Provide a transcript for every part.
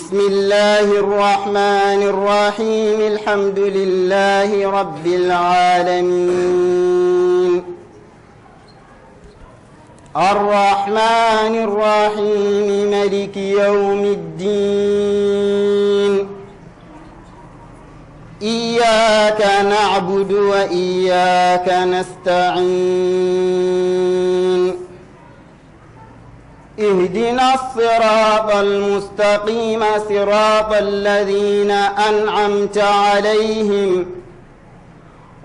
بسم الله الرحمن الرحيم الحمد لله رب العالمين الرحمن الرحيم ملك يوم الدين إياك نعبد وإياك نستعين اهدنا الصراط المستقيم صراط الذين أنعمت عليهم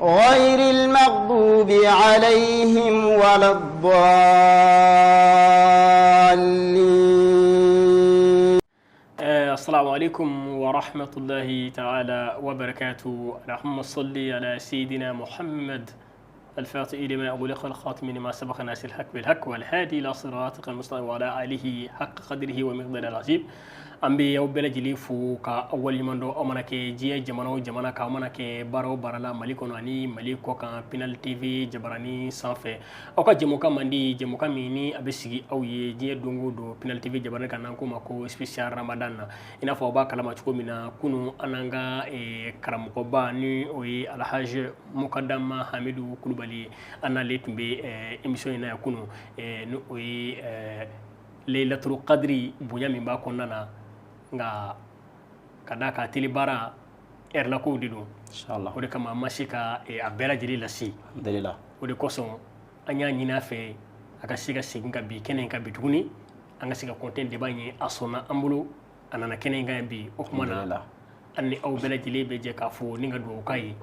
غير المغضوب عليهم ولا الضالين. السلام عليكم ورحمة الله تعالى وبركاته. اللهم صل على سيدنا محمد الفاتح لما أغلق، الخاتم لما سبق، ناصر الحق بالحق، والهادي إلى صراطك المستقيم، وعلى آله حق قدره ومقداره العظيم. An bɛ aw bɛɛ lajɛlen fo ka aw waleɲuman dɔn. Aw mana kɛ diɲɛ jamana o jamana kan, aw mana kɛ baara o baara la Mali kɔnɔ ani Mali kɔ kan, Pinal TV jabarani sanfɛ, aw ka jɛmukan man di, jɛmukan min ni a bɛ sigi aw ye diɲɛ don o don Pinal TV jabarani kan, n'an k'o ma ko spécial Ramadan na. I n'a fɔ aw b'a kalama cogo min na, kunun an n'an ka karamɔgɔba, ni o ye Alhaji Mukadama Hamidu Kulubali ye, an n'ale tun bɛ émission in na yan kunun, ni o ye Laylatul Qadri bonya min b'a kɔnɔna na. Nka ka d'a kan tele baara ɛrilakow de don, o de kama an ma se ka a bɛɛ lajɛlen lase. O de kosɔn an y'a ɲini a fɛ a ka se ka segin ka bi kɛnɛ in kan bi tuguni, an ka se ka continuer débat in ye. A sɔnna an bolo, a nana kɛnɛ in kan yan bi. O tuma na, an ni aw bɛɛ lajɛlen bɛ jɛ k'a fɔ ni ka dugawu k'a ye.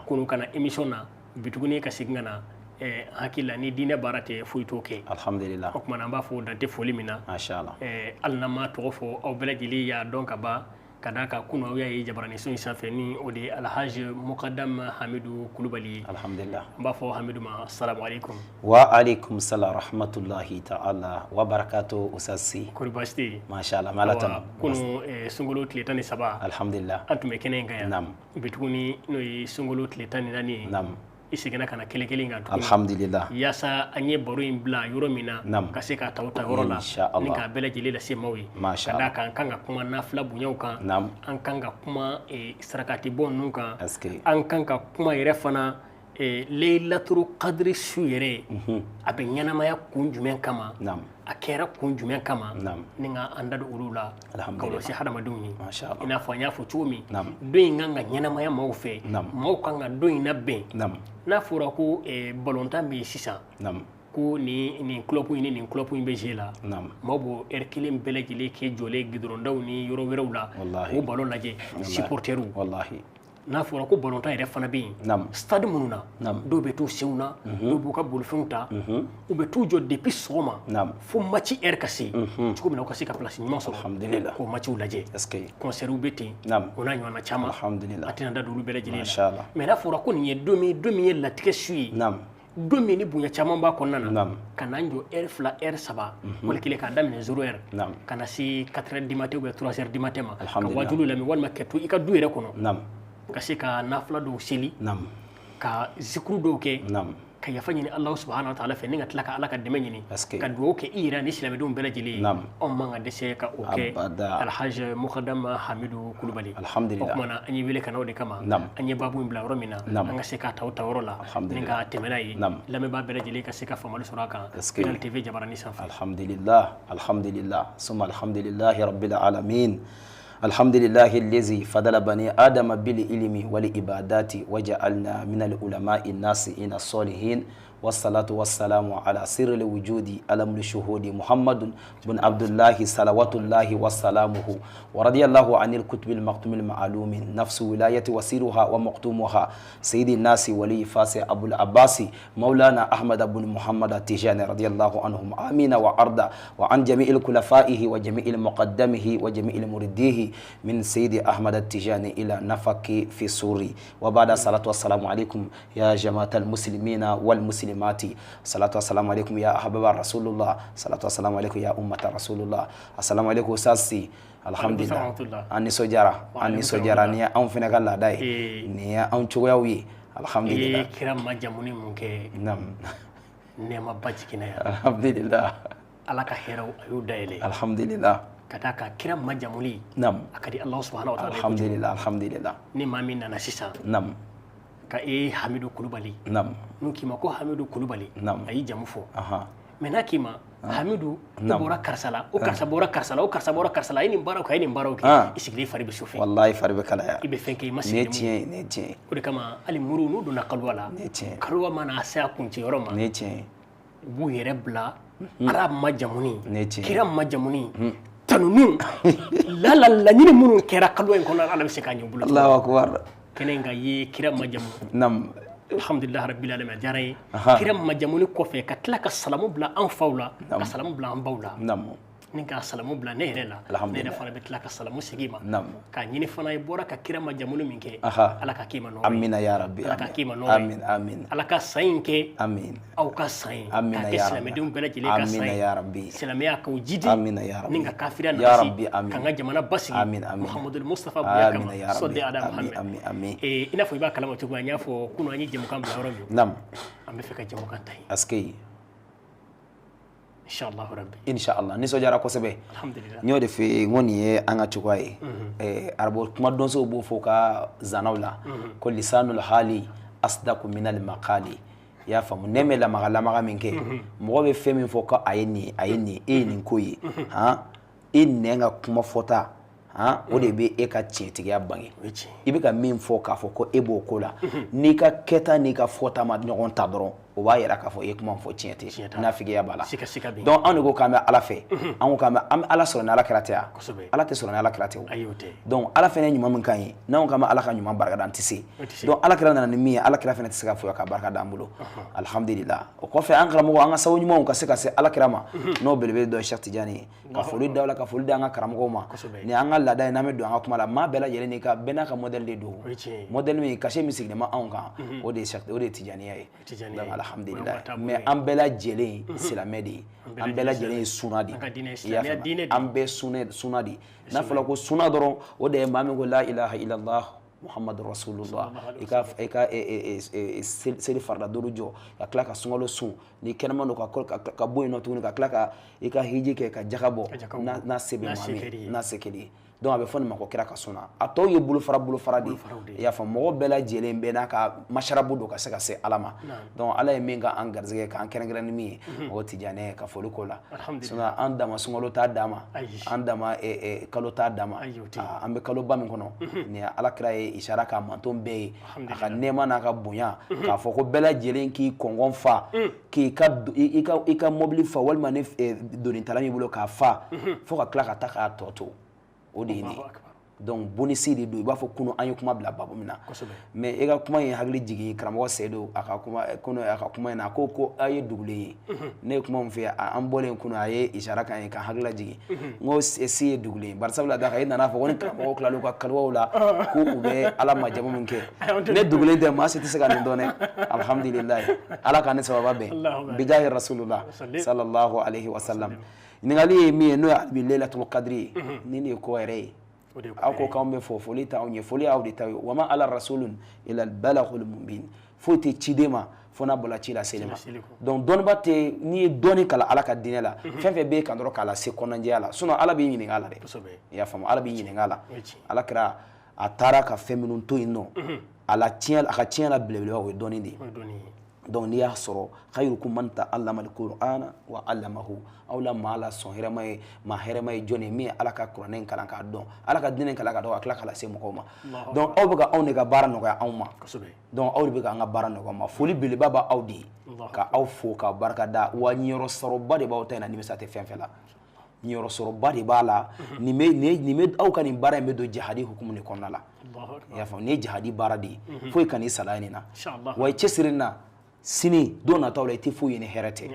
Kunun ka na émission na, bi tuguni ka segin ka na, hakili la ni diinɛ baara tɛ, foyi t'o kɛ. O tuma na, an b'a fɔ dante foli min na, hali n'an m'a tɔgɔ fɔ, aw bɛɛ lajɛlen y'a dɔn ka ban, ka d'a kan kunun aw y'a ye jabaraniso in sanfɛ, ni o de ye Alhaji Mukadam Hamidu Kulubali ye. An b'a fɔ Hamidu ma: salamu aleykum. Wa alaikum salam rahmatullahi ta'ala wa barakatuh, usasi. Kɔri baasi tɛ yen? Masha Allah, ala tanu. Kunun sunkalo tile 13, an tun bɛ kɛnɛ in kan yan. Bi tuguni, n'o ye sunkalo tile 14 ye, i seginna ka na kelen kelen kan tuguni, yaasa an ye baro in bila yɔrɔ min na, ka se k'a ta o ta yɔrɔ la ni k'a bɛɛ lajɛlen lase maaw ye. Ka d'a kan an kan ka kuma nafila bonyaw kan, an kan ka kuma sarakati bɔ ninnu kan, an kan ka kuma yɛrɛ fana Laylatul Qadri su yɛrɛ, a bɛ ɲɛnamaya kun jumɛn kama, a kɛra kun jumɛn kama, ni ka an da don olu la ka lase hadamadenw ye. I n'a fɔ an y'a fɔ cogo min, don in kan ka ɲɛnamaya maaw fɛ, maaw kan ka don in labɛn. N'a fɔra ko balontan bɛ yen sisan, ko nin club in ni nin club in bɛ jouer la, maaw b'o heure kelen bɛɛ lajɛlen kɛ jɔlen gidɔrɔndaw ni yɔrɔ wɛrɛw la k'o balon lajɛ, supporters. N'a fɔra ko balontan yɛrɛ fana bɛ yen, stade minnu na, dɔw bɛ t'u senw na, dɔw b'u ka bolifɛnw ta, u bɛ t'u jɔ depuis sɔgɔma fo match heure ka se, cogo min na u ka se ka place ɲuman sɔrɔ k'o matchw lajɛ. Concert bɛ ten, o n'a ɲɔgɔnna caman. A tɛna da don olu bɛɛ lajɛlen la. Mais n'a fɔra ko nin ye don min, don min ye latigɛ su ye, don min ni bonya caman b'a kɔnɔna na, ka n'an jɔ heure 2, heure 3, wali kelen k'a daminɛ 0 heure ka na se 4 heures du matin ou bien 3 heures du matin ma, ka wajuliw lamɛn, walima ka to i ka du yɛrɛ kɔnɔ, ka se ka nafila dɔw seli, ka zikuru dɔw kɛ, ka yafa ɲini Alahu subahana wa taala fɛ, ni ka tila ka Ala ka dɛmɛ ɲini, ka dugawu kɛ i yɛrɛ ni silamɛdenw bɛɛ lajɛlen ye, anw man ka dɛsɛ ka o kɛ. Alhaji Mukadam Hamidu Kulubali, o tuma na, an ye wele ka na o de kama. An ye baabu in bila yɔrɔ min na, an ka se k'a ta o ta yɔrɔ la ni ka tɛmɛ n'a ye, lamɛnbaa bɛɛ lajɛlen ka se ka faamuyali sɔrɔ a kan Pinal TV jabarani sanfɛ. Alhamdulillah, alhamdulillah, summa alhamdulillahi rabbil alamin. الحمد لله الذي فضل بني آدم بالعلم والعبادات وجعلنا من العلماء الناصحين الصالحين، والصلاة والسلام على سر الوجود علم الشهود محمد بن عبد الله صلوات الله وسلامه، ورضي الله عن القطب المكتوم المعلوم نفس ولاية وسيرها ومقتومها سيد الناس ولي فاس أبو العباس مولانا أحمد بن محمد التجاني رضي الله عنهم آمين وأرضى، وعن جميع الخلفائه وجميع المقدمه وجميع المرديه من سيد أحمد التجاني إلى نفق في سوري، وبعد، الصلاة والسلام عليكم يا جماعة المسلمين والمسلمات، الصلاة والسلام عليكم يا أحباب رسول الله، الصلاة والسلام عليكم يا أمة رسول الله. السلام عليكم أستاذي. Alhamdulillah, an nisɔndiyara, an nisɔndiyara. Nin ye anw fana ka laada ye, nin ye anw cogoyaw ye, alhamdulillah. I ye kira majamuni mun kɛ, nɛɛmaba jiginna yan. Alhamdulillah. Ala ka hɛrɛw, a y'o dayɛlɛ. Alhamdulillah. Ka Ka d'a kan kira majamuli, a ka di Alahu subahana wa taala. Alhamdulillah, alhamdulillah. Ni maa min nana sisan, ka e Hamidu Kulubali, n'u k'i ma ko Hamidu Kulubali, a y'i jamu fɔ. Mais n'a k'i ma Hamidu, o bɔra karisa la, o karisa bɔra karisa la, o karisa bɔra karisa la, a ye nin baaraw kɛ, a ye nin baaraw kɛ, i sigilen fari bɛ chauffer. Wallahi fari bɛ kalaya. I bɛ fɛn kɛ i ma sigi. Nin ye tiɲɛ ye, nin ye tiɲɛ ye. O de kama hali moriw n'u donna kaluwa la, nin ye tiɲɛ ye, kaluwa mana se a kuncɛ yɔrɔ ma, nin ye tiɲɛ ye, u b'u yɛrɛ bila Ala majamuni, nin ye tiɲɛ ye, kira majamuni, tanuni lala laɲini minnu kɛra kaluwa in kɔnɔ, Ala bɛ se k'a ɲɛ u bolo. Allahu akbar. Kɛnɛ in kan ye kira majamu. Naam. Alhamdulillah rabbil alamin, a diyara n ye. Kira majamuni kɔfɛ ka tila ka salamu bila an faw la, ka salamu bila an baw la. Naam. Ni ka salamu bila ne yɛrɛ la, ne yɛrɛ fana bɛ tila ka salamu segin i ma. K'a ɲini fana i bɔra ka kira majamuni min kɛ, Ala ka k'i ma nɔɔrɔ ye. Amina ya rabbi. Ala ka k'i ma nɔɔrɔ ye. Amin amin. Ala ka san in kɛ amin aw ka san ye. Amina ya rabbi. K'a kɛ silamɛdenw bɛɛ lajɛlen ka san ye. Amina ya rabbi. Silamɛya k'o jidi. Amina ya rabbi. Ni ka kafiriya ya rabbi amin. K'an ka jamana basigi. Amin amin. Muhamadul Mustafa bonya kama. Amina ya rabbi. Sɔli ala Muhammad. Amin amin. I n'a fɔ i b'a kalama cogo min, an y'a fɔ kunun an ye jɛmukan bila yɔrɔ min. Naam. An bɛ fɛ ka jɛmukan ta yen. Aski. Inshallah rabbi. Inshallah nisɔndiyara kosɛbɛ. Alhamdulillah. N y'o de f'i ye, n ko nin ye an ka cogoya ye. Arabu kuma donsow b'o fɔ u ka zanaw la, ko lisanul hali asdaku minal maqali. I y'a faamu, nɛn bɛ lamaga lamaga min kɛ, mɔgɔ bɛ fɛn min fɔ ko a ye nin, a ye nin, e ye nin ko ye, han, e nɛn ka kuma fɔta, han, o de bɛ e ka tiɲɛtigiya bange. I bɛ ka min fɔ k'a fɔ ko e b'o ko la, n'i ka kɛta n'i ka fɔta ma ɲɔgɔn ta dɔrɔn, o b'a yira k'a fɔ i ye kuma fɔ tiɲɛ tɛ, nafigiya b'a la. Donc anw de ko k'an bɛ Ala fɛ, an ko k'an bɛ an bɛ Ala sɔrɔ ni Ala kira tɛ yan, Ala tɛ sɔrɔ ni Ala kira tɛ o. Donc Ala fɛnɛ ye ɲuman min k'an ye, n'anw k'an bɛ Ala ka ɲuman barika da, an tɛ se. Donc Ala kira nana ni min ye, Ala kira fɛnɛ tɛ se ka foyi ka barika da an bolo. Alhamdulillah. O kɔfɛ an karamɔgɔ, an ka sababu ɲumanw ka se ka se Ala kira ma, n'o belebele dɔ ye Cheikh Tidiane ye. Ka foli da la, ka foli da an ka karamɔgɔw ma. Ni an ka laada ye, n'an bɛ don an ka kuma la, maa bɛɛ lajɛlen n'i ka bɛɛ n'a ka modèle de don. Modèle min cachet min sigilen bɛ anw kan, o de ye Tijaniya ye. Donc alhamdulillah. Mais an bɛɛ lajɛlen silamɛ de ye, an bɛɛ lajɛlen ye suna de ye. I y'a faamu, an bɛɛ suna de ye. N'a fɔra ko suna dɔrɔn, o de ye maa min ko la ilaha illallah Muhammadu Rasulullah, i ka seli farida duuru jɔ, ka tila ka sunkalo sun, ni kɛnɛma don ka bɔ yen nɔ tuguni, ka tila ka i ka hiji kɛ, ka jaga bɔ, n'a se bɛ maa min, n'a se kɛli ye. Donc a bɛ fɔ nin ma ko kira ka sunna. A tɔw ye bolofara bolofara de ye. I y'a faamu, mɔgɔ bɛɛ lajɛlen bɛɛ n'a ka masarabu don ka se ka se Ala ma. Donc Ala ye min ka an garisɛgɛ k'an kɛrɛnkɛrɛn ni min ye, o Tijanɛ ye, ka foli k'o la. Sinon an dama sunkalo t'a d'a ma, an dama kalo t'a d'a ma. An bɛ kaloba min kɔnɔ, nin ye Ala kira ye isara k'a manton bɛɛ ye, a ka nɛɛma n'a ka bonya, k'a fɔ ko bɛɛ lajɛlen k'i kɔngɔn fa, k'i ka i ka mobili fa, walima ni donitala b'i bolo k'a fa, fo ka tila ka taa k'a tɔ to. O de ye nin ye. Donc bonisi de don. I b'a fɔ kunun an ye kuma bila babu min na, mais e ka kuma in hakili jigin karamɔgɔ Seyidu a ka kuma kunun, a ka kuma in na, a ko ko a ye dugulen ye. Ne ye kuma min fɛ, an bɔlen kunun a ye isara k'an ye k'an hakili lajigin. N ko si ye dugulen ye, bari sabula da kan e nana fɔ ko ni karamɔgɔw tilal'u ka kaluwaw la ko u bɛ Ala majamu min kɛ. Ne dugulen tɛ, maa si tɛ se ka nin dɔn dɛ. Alhamdulilayi, Ala k'an ni sababa bɛn. Bijahi Rasulullah sallallahu alaihi wa sallam. Ɲininkali ye min ye, n'o ye bi Laylatul Qadri ye, ni nin ye ko yɛrɛ ye. Aw ko k'anw bɛ fɔ, foli t'anw ye, foli y'aw de ta ye. Wa ma ala rasulun illa al balaghul mubin. Foyi tɛ ciden ma fo n'a bɔra ci la seli ma. Donc dɔnniba tɛ, n'i ye dɔnni kalan Ala ka diinɛ la, fɛn fɛn b'e kan dɔrɔn k'a lase kɔnɔnajɛya la. Sinon Ala b'i ɲininka a la dɛ. I y'a faamu, Ala b'i ɲininka a la. Ala kɛra a taara ka fɛn minnu to yen nɔ, a la tiɲɛ, a ka tiɲɛ la belebeleba o ye dɔnni de ye. Donc n'i y'a sɔrɔ khayrukum man ta'allama al-Qur'ana wa 'allamahu, aw la maa la sɔn hɛrɛma ye, maa hɛrɛma ye jɔn ye min ye Ala ka kuranɛ in kalan k'a dɔn, Ala ka diinɛ in kalan k'a dɔn, ka tila k'a lase mɔgɔw ma. Donc aw bɛ ka anw de ka baara nɔgɔya anw ma. Donc aw de bɛ ka an ka baara nɔgɔya ma. Foli belebeleba b'aw de ye, ka aw fo k'aw barika da. Wa ɲiyɔrɔ sɔrɔba de b'aw ta in na, nimisa tɛ fɛn fɛn la. Ɲiyɔrɔ sɔrɔba de b'a la. Nin bɛ aw ka nin baara in bɛ don jahadi hukumu de kɔnɔna la. I y'a faamu, nin ye jahadi baara de ye. Foyi kan'i sala nin na. Wa i cɛsiri nin na, sini don nataw la i tɛ foyi ye ni hɛrɛ tɛ.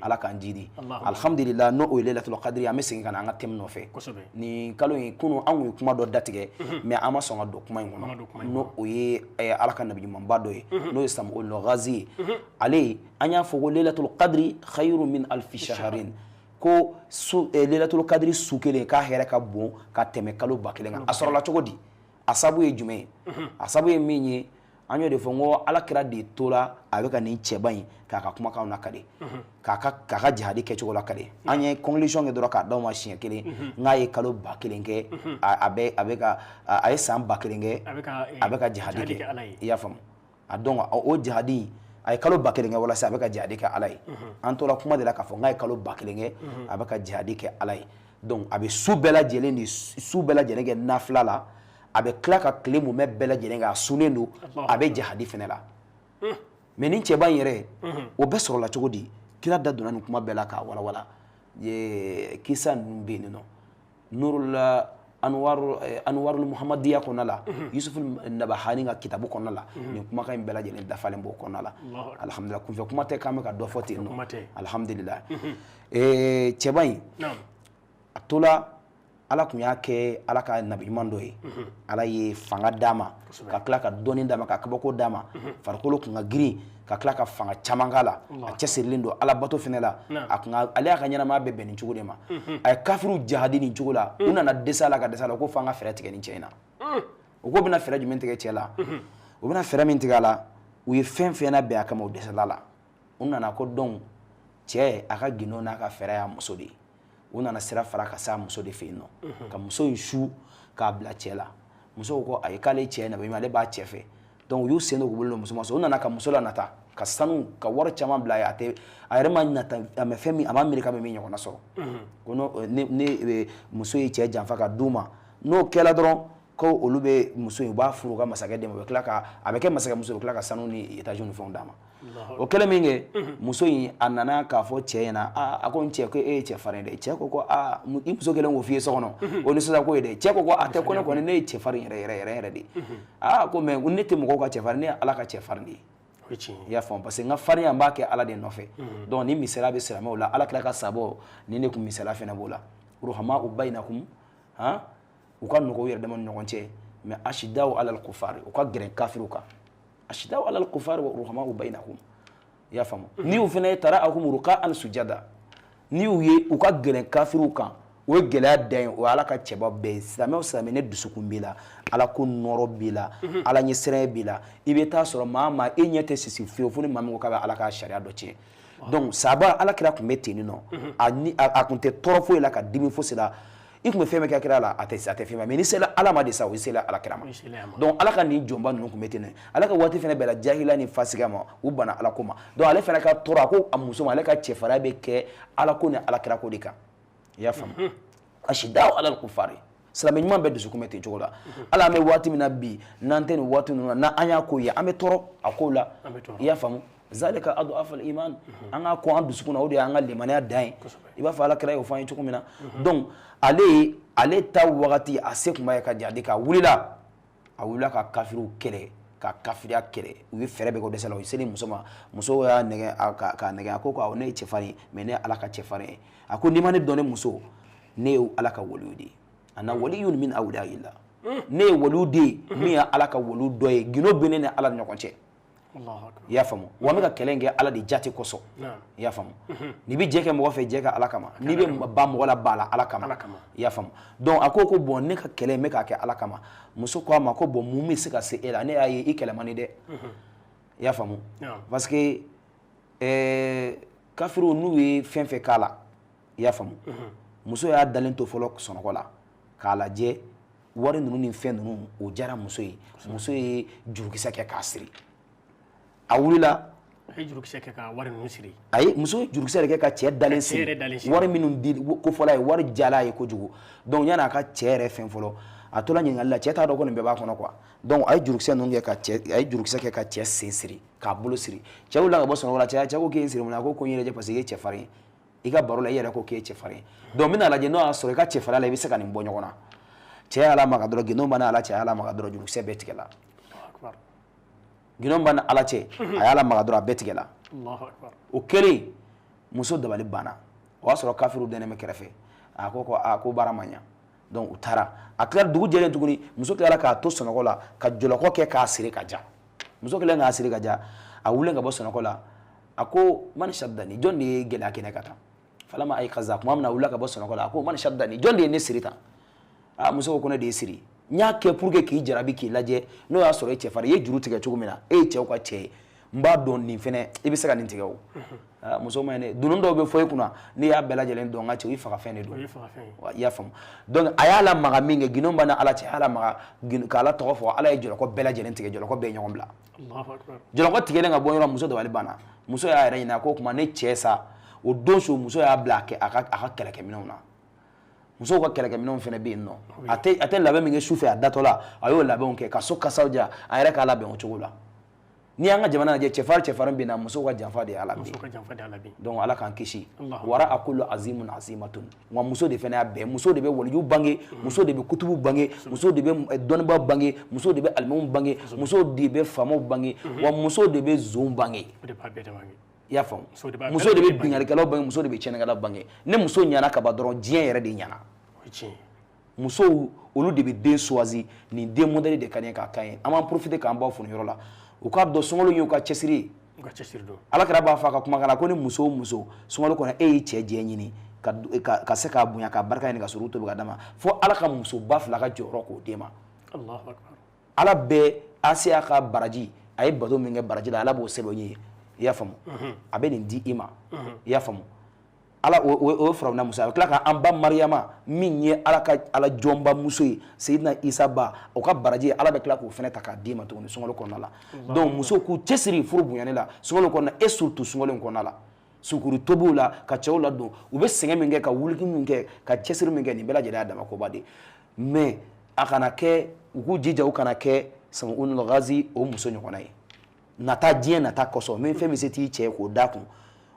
Ala k'an jidi. Alhamdulillah, n'o ye Laylatul Qadri, an bɛ segin ka na an ka thème nɔfɛ. Nin kalo in kunun an kun ye kuma dɔ datigɛ, mais an ma sɔn ka don kuma in kɔnɔ. N'o o ye Ala ka nabi ɲumanba dɔ ye, n'o ye Samuel Ghazi ye. Ale an y'a fɔ ko Laylatul Qadri khayru min alfi shahrin, ko Laylatul Qadri su kelen k'a hɛrɛ ka bon ka tɛmɛ kalo 1000 kan. A sɔrɔla cogo di? A sabu ye jumɛn ye? A sabu ye min ye, An y'o de fɔ, n ko ala kira de tora a bɛ ka nin cɛba in k'a ka kumakanw lakale, k'a ka jihadi kɛcogo lakale. An ye conclusion kɛ dɔrɔn k'a d'aw ma siɲɛ kelen, n k'a ye kalo 1000 kɛ, a bɛ ka a ye san 1000 kɛ a bɛ ka a bɛ ka jihadi kɛ kɛ Ala ye. I y'a faamu? A donc o jihadi, a ye kalo 1000 kɛ walasa a bɛ ka jihadi kɛ Ala ye. An tora kuma de la k'a fɔ n k'a ye kalo 1000 kɛ, a bɛ ka jihadi kɛ Ala ye. Donc a bɛ su bɛɛ lajɛlen de, su bɛɛ lajɛlen kɛ nafila la, a bɛ tila ka tile mumɛ bɛɛ lajɛlen kɛ, a sunnen don, a bɛ jihadi fɛnɛ la. Mais nin cɛba in yɛrɛ, o bɛɛ sɔrɔla cogo di? Kira da donna nin kuma bɛɛ la k'a walawala. Ye kisa ninnu bɛ yen nɔ, Nurul Anwar, Anwarul Muhammadiya kɔnɔna la, Yusuf Nabahani ka kitabu kɔnɔna la, nin kumakan in bɛɛ lajɛlen dafalen b'o kɔnɔna la. Allahu akbar. Alhamdulillah, kunfɛ kuma tɛ k'an bɛ ka dɔ fɔ ten Kuma nɔ. tɛ. Alhamdulillah, cɛba in, a tola Ala tun y'a kɛ Ala ka nabi ɲuman dɔ ye. Ala ye fanga d'a ma, ka tila ka dɔnni d'a ma, ka kabako d'a ma. Farikolo tun ka girin, ka tila ka fanga caman k'a la. A cɛsirilen don Ala bato fɛnɛ la. A kun ka ale y'a ka ɲɛnamaya bɛɛ bɛn nin cogo de ma. A ye kafiriw jahadi nin cogo la. U nana dɛsɛ a la ka dɛsɛ a la, ko f'an ka fɛɛrɛ tigɛ nin cɛ in na. U ko bɛna fɛɛrɛ jumɛn tigɛ cɛ la? U bɛna fɛɛrɛ min tigɛ a la, u ye fɛn fɛn labɛn a kama, u dɛsɛla la. U nana ko donc cɛ a ka gindo n'a ka fɛɛrɛ y'a muso de ye. U nana sira fara ka s'a muso de fɛ yen nɔ, ka muso in su k'a bila cɛ la. Muso ko ayi, k'ale cɛ ye nabi ɲuman, ale b'a cɛ fɛ. Donc u y'u sen don k'u bolo don muso ma sɔn. U nana ka muso la nata, ka sanu, ka wari caman bila a ye. A tɛ a yɛrɛ ma nata, a ma fɛn min, a ma miiri k'a bɛ min ɲɔgɔnna sɔrɔ. Ko n'o ne muso ye cɛ janfa ka d'u ma, n'o kɛla dɔrɔn, ko olu bɛ muso in, u b'a furu u ka masakɛ den ma, u bɛ tila ka a bɛ kɛ masakɛmuso ye, u bɛ tila ka sanu ni étage ni fɛnw d'a ma. O kɛlen min kɛ, muso in a nana k'a fɔ cɛ ɲɛna: aa, a ko n cɛ, ko e ye cɛ farin dɛ. Cɛ ko aa, i muso kɛlen k'o f'i ye so kɔnɔ, o nisɔndiya ko ye dɛ. Cɛ ko a tɛ, ko ne kɔni, ne ye cɛ farin yɛrɛ yɛrɛ yɛrɛ yɛrɛ de. Aa, ko mais ne tɛ mɔgɔw ka cɛ farin, ne ye Ala ka cɛ farin de ye. O ye tiɲɛ ye. I y'a faamu? Parce que n ka farinya, n b'a kɛ Ala de nɔfɛ. Donc ni misaliya bɛ silamɛw la, Ala kira ka sabɔ ni ne kun misaliya fɛnɛ b'o la. Ruhamau bayinakum, han, u ka nɔgɔ u yɛrɛ dama ni ɲɔgɔn cɛ, mais ashidaw alal kufari, u ka gɛrɛ kafiriw kan. Ashidaw alal kufari wa ruhamau bayinakum. I y'a faamu? Ni u fɛnɛ taara akum rukaan sujada, ni u ye u ka gɛlɛn kafiriw kan, o ye gɛlɛya dan ye. O ye Ala ka cɛba bɛɛ ye. Silamɛ o silamɛ, ne dusukun b'i la, Ala ko nɔrɔ b'i la, Ala ɲɛsiranɲɛ b'i la, i bɛ taa sɔrɔ maa maa e ɲɛ tɛ sisi fiyewu fo ni maa min ko k'a bɛ Ala ka sariya dɔ tiɲɛ. Donc sahaba, Ala kira tun bɛ ten nɔ. A ni a tun tɛ tɔɔrɔ foyi la ka dimi fosi la. I tun bɛ fɛn bɛɛ kɛ kira la, a tɛ fɛn ma. Mais n'i sera Ala ma de sa, o sera Ala kira ma. O sera a ma. Donc Ala ka nin jɔnba ninnu tun bɛ ten dɛ. Ala ka waati fɛnɛ bɛnna jahiliya ni fasiya ma, u banna Ala ko ma. Donc ale fɛnɛ ka tɔɔrɔ, a ko a muso ma, ale ka cɛfarinya bɛ kɛ Ala ko ni Ala kira ko de kan. I y'a faamu? Ashidaw alal kufari, silamɛ ɲuman bɛɛ dusukun bɛ ten cogo la. Ala, an bɛ waati min na bi, n'an tɛ nin waati ninnu na, n'an y'a ko ye, an bɛ tɔɔrɔ a kow la. An bɛ tɔɔrɔ. I y'a faamu? Zalika adu'afu iman. An k'a ko an dusukun na, o de y'an ka limaniya dan ye. I b'a fɔ Ala kira y'o fɔ an ye cogo min na. Donc ale ale ta wagati, a se tun b'a ye ka jadi k'a wulila, a wulila ka kafiriw kɛlɛ, ka kafiriya kɛlɛ. U ye fɛɛrɛ bɛɛ kɛ, o dɛsɛ la. U selen muso ma, muso y'a nɛgɛ, k'a nɛgɛ. A ko awɔ, ne ye cɛfarin ye, mais ne ye Ala ka cɛfarin ye. A ko n'i ma ne dɔn, ne muso, ne ye Ala ka waliyu de ye. Ana waliyun min awliyaillah, ne ye waliyu de ye min ye Ala ka waliyu dɔ ye. Gindo bɛ ne ni Ala ni ɲɔgɔn cɛ. Allahu akbar. I y'a faamu? Wa n bɛ ka kɛlɛ in kɛ Ala de jate kosɔn. I y'a faamu? N'i bɛ jɛ kɛ mɔgɔ fɛ, jɛ kɛ Ala kama. N'i bɛ ba mɔgɔ la, ba la Ala kama. Ala kama. I y'a faamu? Donc a ko bon, ne ka kɛlɛ in, n bɛ k'a kɛ Ala kama. Muso ko a ma ko bon, mun bɛ se ka se e la? Ne y'a ye i kɛlɛ man di dɛ. I y'a faamu? Parce que kafiriw n'u ye fɛn fɛn k'a la, i y'a faamu, muso y'a dalen to fɔlɔ sunɔgɔ la k'a lajɛ. Wari ninnu ni fɛn ninnu, o diyara muso ye. Muso ye jurukisɛ kɛ k'a siri. A wulila. A ye jurukisɛ kɛ ka wari ninnu siri. Ayi, muso ye jurukisɛ de kɛ ka cɛ dalen Ka cɛ yɛrɛ dalen siri. siri. Wari minnu di ko fɔla ye, wari diyala a ye kojugu. Donc yanni a ka cɛ yɛrɛ fɛn fɔlɔ, a tola ɲininkali la. Cɛ t'a dɔn ko nin bɛɛ b'a kɔnɔ quoi. Donc a ye jurukisɛ ninnu kɛ ka cɛ, a ye jurukisɛ kɛ ka cɛ sen siri, k'a bolo siri. Cɛ wulila ka bɔ sunɔgɔ la. Cɛ ko k'e ye n siri mun na? A ko n y'i lajɛ parce que i ye cɛfarin ye. I ka baro la, i yɛrɛ ko k'e ye cɛfarin ye. Donc n bɛna lajɛ n'o y'a sɔrɔ i ka cɛfarinya la, i bɛ se ka nin bɔ ɲɔgɔn na. Cɛ y'a lamaga dɔrɔn, gindo b'a ni Ala cɛ, a y'a lamaga dɔrɔn, jurukisɛ bɛɛ tigɛla. Allahu akbar. Gindo b'a ni Ala cɛ, a y'a lamaga dɔrɔn, a bɛɛ tigɛla. Allahu akbar. O kɛlen, muso dabali banna. O y'a sɔrɔ kafiriw dɛnnen bɛ kɛrɛfɛ. A ko aa, ko baara ma ɲa. Donc u taara. A tilala dugu jɛlen tuguni, muso tilala k'a to sunɔgɔ la ka jɔlɔkɔ kɛ k'a siri ka ja. Muso kɛlen k'a siri ka ja, a wulilen ka bɔ sunɔgɔ la, a ko mani shaddani, jɔn de ye gɛlɛya kɛ ne ka tan? Falama ayikaza, tuma min na a wulila ka bɔ sunɔgɔ la, a ko mani shaddani, jɔn de ye ne siri tan? Aa, muso ko ne de ye siri. N y'a kɛ pour que k'i jarabi, k'i lajɛ, n'o y'a sɔrɔ e cɛfarin, i ye juru tigɛ cogo min na, e ye cɛw ka cɛ ye, n b'a dɔn nin fɛnɛ i bɛ se ka nin tigɛ. O muso ma ɲi dɛ. Dunun dɔw bɛ fɔ i kunna, n'i y'a bɛɛ lajɛlen dɔn, n ka cɛ, o y'i faga fɛn de don. I y'a faamu? Donc a y'a lamaga min kɛ, gindo b'a ni Ala cɛ, a y'a lamaga k'Ala tɔgɔ fɔ, Ala ye jɔlɔkɔ bɛɛ lajɛlen tigɛ, jɔlɔkɔ bɛɛ ye ɲɔgɔn bila. Jɔlɔkɔ tigɛlen ka bɔ yɔrɔ, muso dabali banna. Muso y'a yɛrɛ ɲininka ko tuma ne cɛ sa. O don su, muso y'a bila a ka kɛlɛkɛminɛnw na. Musow ka kɛlɛkɛminɛnw fana bɛ yen nɔ. A tɛ labɛn min kɛ su fɛ a datɔ la, a y'o labɛnw kɛ ka so kasaw ja, a yɛrɛ k'a labɛn o cogo la. N'i y'an ka jamana lajɛ, cɛfarin cɛfarin bɛ na, musow ka janfa de y'a la bi. Donc Ala k'an kisi. Wara a kullu azimun azimatun. Wa muso de fana y'a bɛɛ. Muso de bɛ waliju bange, muso de bɛ kutubu bange, muso de bɛ dɔnnibaa bange, muso de bɛ alimamu bange, muso de bɛ faamaw bange, wa muso de bɛ zon bange. I y'a faamu? Muso de bɛ binkannikɛlaw bange, muso de bɛ tiɲɛnikɛlaw bange. Ni muso ɲɛna ka ban dɔrɔn, diɲɛ yɛrɛ de ɲɛna. Musow, olu de bɛ den choisi, nin den modèle de ka di n ye k'a ka ɲi. An b'an profiter k'an baw fo nin yɔrɔ la, u k'a dɔn sunkalo y'u ka cɛsiri ye. Ala kɛra b'a fɔ a ka kumakan na ko ni muso o muso sunkalo kɔnɔ, e y'i cɛ jɛ ɲini ka se k'a bonya, k'a barika ɲini, ka sɔrɔ tobi ka d'a ma, fo Ala ka musoba fila ka jɔyɔrɔ k'o d'e ma. Ala bɛ Asiya ka baraji, a ye bato min kɛ baraji la, Ala b'o sɛbɛn ye. I y'a faamu? A bɛ nin di i ma. I y'a faamu? Ala o ye Firawuna muso, a bɛ tila ka an ba Mariyama min ye Ala ka Ala jɔnba muso ye, Seyidina Isa ba, o ka baraji, Ala bɛ tila k'o fana ta k'a d'i ma tuguni sunkalo kɔnɔna la. Donc musow k'u cɛsiri furu bonyani la sunkalo kɔnɔna, et surtout sunkalo in kɔnɔna la, sukuru tobiw la, ka cɛw ladon, u bɛ sɛgɛn min kɛ, ka wuliki min kɛ, ka cɛsiri min kɛ, nin bɛɛ lajɛlen y'a dama koba de. Mais a kana kɛ, u k'u jija, u kana kɛ Samunul Gazi o muso ɲɔgɔnna ye. Nata, diɲɛ nata kosɔn, min fɛn min se t'i cɛ k'o da kun,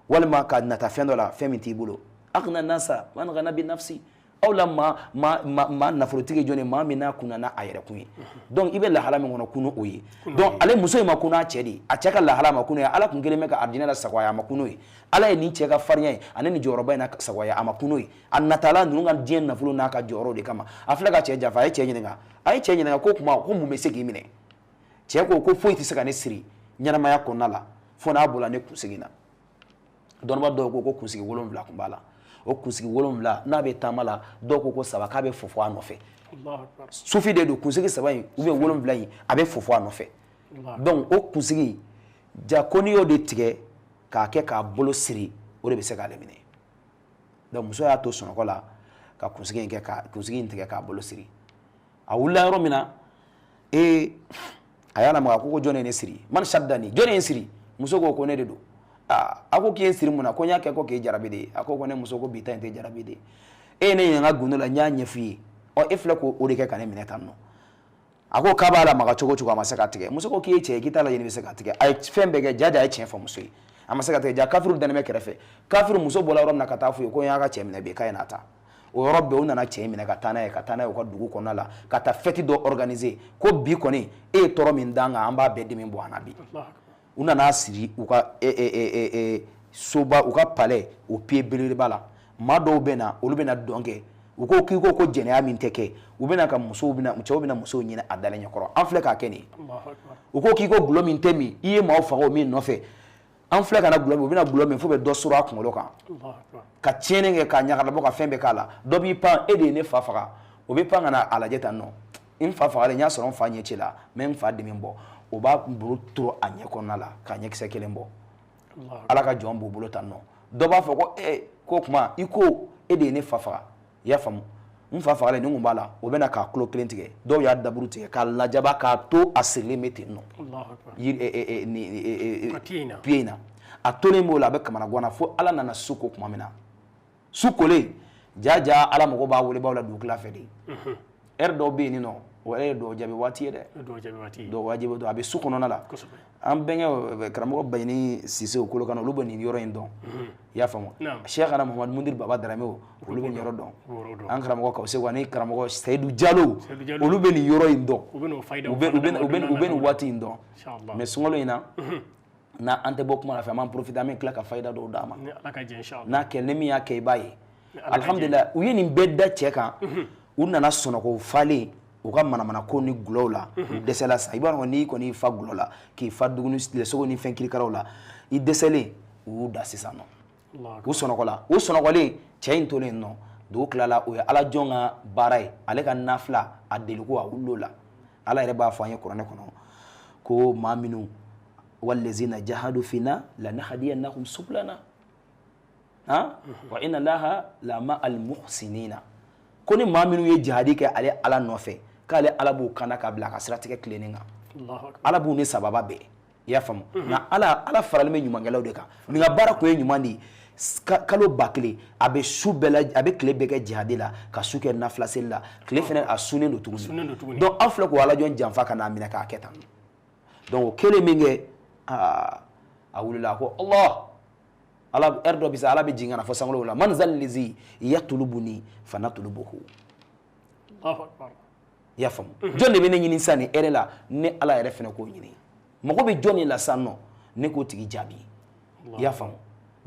walima ka nata fɛn dɔ la, fɛn min t'i bolo. Aghna nasa man ghana bi nafsi. Aw la maa maa maa nafolotigi jɔn ye? Maa min n'a kunna n'a a yɛrɛ kun ye. Donc i bɛ lahala min kɔnɔ, kunu o ye. Donc ale muso in ma kunu a cɛ de ye, a cɛ ka lahala ma kunu ye. Ala kun kelen bɛ ka arijinɛ la sago a ye, a ma kunu ye. Ala ye nin cɛ ka farinya ye ani nin jɔyɔrɔba in na sago a ye, a ma kunu ye. A natala ninnu ka diɲɛ nafolo n'a ka jɔyɔrɔ de kama. A filɛ ka cɛ janfa. A ye cɛ ɲininka, a ye cɛ ɲininka ko kuma ko mun bɛ se k'i minɛ? Cɛ ko ko foyi tɛ se ka ne siri ɲɛnamaya kɔnɔna la fo n'a bɔra ne kunsigi na. Dɔnnibaa dɔw ko ko kunsigi 7 kun b'a la. O kunsigi 7, n'a bɛ taama la, dɔw ko ko 3, k'a bɛ fofo a nɔfɛ. Sufi de don. Kunsigi 3 in ou bien 7 in, a bɛ fofo a nɔfɛ. Donc o kunsigi ja, ko n'i y'o de tigɛ k'a kɛ k'a bolo siri, o de bɛ se k'ale minɛ. Donc muso y'a to sunɔgɔ la ka kunsigi in kɛ, ka kunsigi in tigɛ k'a bolo siri. A wulila yɔrɔ min na, ee, a y'a lamaga, ko jɔn ye ne siri? Man saddani, jɔn ye n siri? Muso ko ko ne de don. Aa, a ko k'i ye n siri mun na? Ko n y'a kɛ ko k'e jarabi de. A ko ko ne muso, ko bi ta in tɛ jarabi de. E ye ne ɲininka gundo la, n y'a ɲɛf'i ye. Ɔ, e filɛ k'o de kɛ ka ne minɛ tan nɔ. A ko k'a b'a lamaga cogo cogo, a ma se ka tigɛ. Muso ko k'i ye cɛ ye, k'i t'a lajɛ n'i bɛ se ka tigɛ. A ye fɛn bɛɛ kɛ, jaja a ye tiɲɛ fɔ muso ye, a ma se ka tigɛ. Ja kafiru dalen bɛ kɛrɛfɛ. Kafiru muso bɔra yɔrɔ min na ka taa f'u ye ko n y'a ka cɛ minɛ bi, k'a ye n'a ta. O yɔrɔ bɛɛ, u nana cɛ minɛ ka taa n'a ye, ka taa n'a ye u ka dugu kɔnɔna la, ka taa fête dɔ organiser ko bi kɔni, e ye tɔɔrɔ min d'an kan, an b'a bɛɛ dimi bɔ an na bi. U nana siri u ka soba, u ka palais o pied belebeleba la. Maa dɔw bɛ na, olu bɛ na dɔn kɛ. U ko k'i ko ko jɛnɛya min tɛ kɛ, u bɛna ka musow bɛna, cɛw bɛna musow ɲini a dalen ɲɛkɔrɔ. An filɛ k'a kɛ nin ye. U ko k'i ko gulɔ min tɛ min, i ye maaw faga o min nɔfɛ, an filɛ ka na gulɔ min, u bɛna gulɔ min fo bɛ dɔ sɔrɔ a kunkolo kan, ka tiɲɛni kɛ, k'a ɲagalabɔ, ka fɛn bɛɛ k'a la. Dɔ b'i pan, e de ye ne fa faga. O bɛ pan ka na a lajɛ tan nɔ, n fa fagalen, n y'a sɔrɔ n fa ɲɛ ci la, n bɛ n fa dimi bɔ. O b'a bolo turu a ɲɛ kɔnɔna la k'a ɲɛkisɛ kelen bɔ. Ala ka jɔn b'u bolo tan nɔ. Dɔ b'a fɔ ko ee, ko kuma i ko e de ye ne fa faga, i y'a faamu, n fa fagalen nin kun b'a la. O bɛna k'a tulo kelen tigɛ. Dɔw y'a daburu tigɛ k'a lajaba k'a to a sirilen bɛ ten nɔ pied in na. A tolen b'o la, a bɛ kamanagan na fo Ala nana su ko tuma min na. Su kolen, jaja Ala mago b'a welebaw la dugutila fɛ de. Heure dɔw bɛ yen nɔ, o yɛrɛ ye dugawu jaabi waati ye dɛ. Dugawu wajibi don, a bɛ su kɔnɔna la. An bɛnkɛ karamɔgɔ Baɲini Sise o Kolokani, olu bɛ nin yɔrɔ in dɔn. I y'a faamu? Sɛkana Muhamadu Mundiri Baba Darame, olu bɛ nin yɔrɔ dɔn. An karamɔgɔ Kawuseko ani karamɔgɔ Seyidu Jalo, olu bɛ nin yɔrɔ in dɔn, u bɛ nin waati in dɔn. Mais sunkalo in na, n'an tɛ bɔ kuma la fɛ, an b'an profiter, an bɛ tila ka fayida dɔw d'a ma. N'a kɛ ni min y'a kɛ, i b'a ye, alhamdulillah. U ye nin bɛɛ da cɛ kan. U nana sɔnɔgɔ falen u ka manamana ko ni gulɔw la, u dɛsɛla sa. I b'a dɔn, n'i kɔni y'i fa gulɔ la, k'i fa dumuni lɛsogo ni fɛn kirikaraw la, i dɛsɛlen, u y'u da sisan nɔ, u sɔnɔgɔla. U sɔnɔgɔlen, cɛ in tolen nɔ. Dugu tilala, o ye ala jɔn ka baara ye, ale ka nafila a deliko a wulil'o la. Ala yɛrɛ b'a fɔ an ye kuranɛ kɔnɔ ko maa minnu wallazina jahadu fina lanahdiyannahum subulana, han, wa inna allaha la ma'al muhsinina. Ko ni maa minnu ye jihadi kɛ ale ala nɔfɛ, k'ale ala b'u kanda k'a bila a ka siratigɛ tilennen kan. Ala b'u ni sababa bɛɛ. I y'a faamu? Nka ala faralen bɛ ɲumankɛlaw de kan. Nin ka baara kun ye ɲuman de ye. Kalo 1000, a bɛ su bɛɛ la, a bɛ tile bɛɛ kɛ jihadi la, ka su kɛ nafila seli la, tile fɛnɛ a sunnen don tuguni. Donc aw filɛ k'o alajɔn janfa ka n'a minɛ k'a kɛ tan. Donc o kɛlen min kɛ, aa, a wulila, a ko Allah. Ala heure dɔ bɛ se, ala bɛ jigin ka na fɔ sankolo la: man zal lazi yatlubuni fanatlubuhu. I y'a faamu? Jɔn de bɛ ne ɲini sisan nin heure la? Ne ala yɛrɛ fɛnɛ k'o ɲini. Mɔgɔ bɛ jɔn de la sisan nɔ, ne k'o tigi jaabi. I y'a faamu?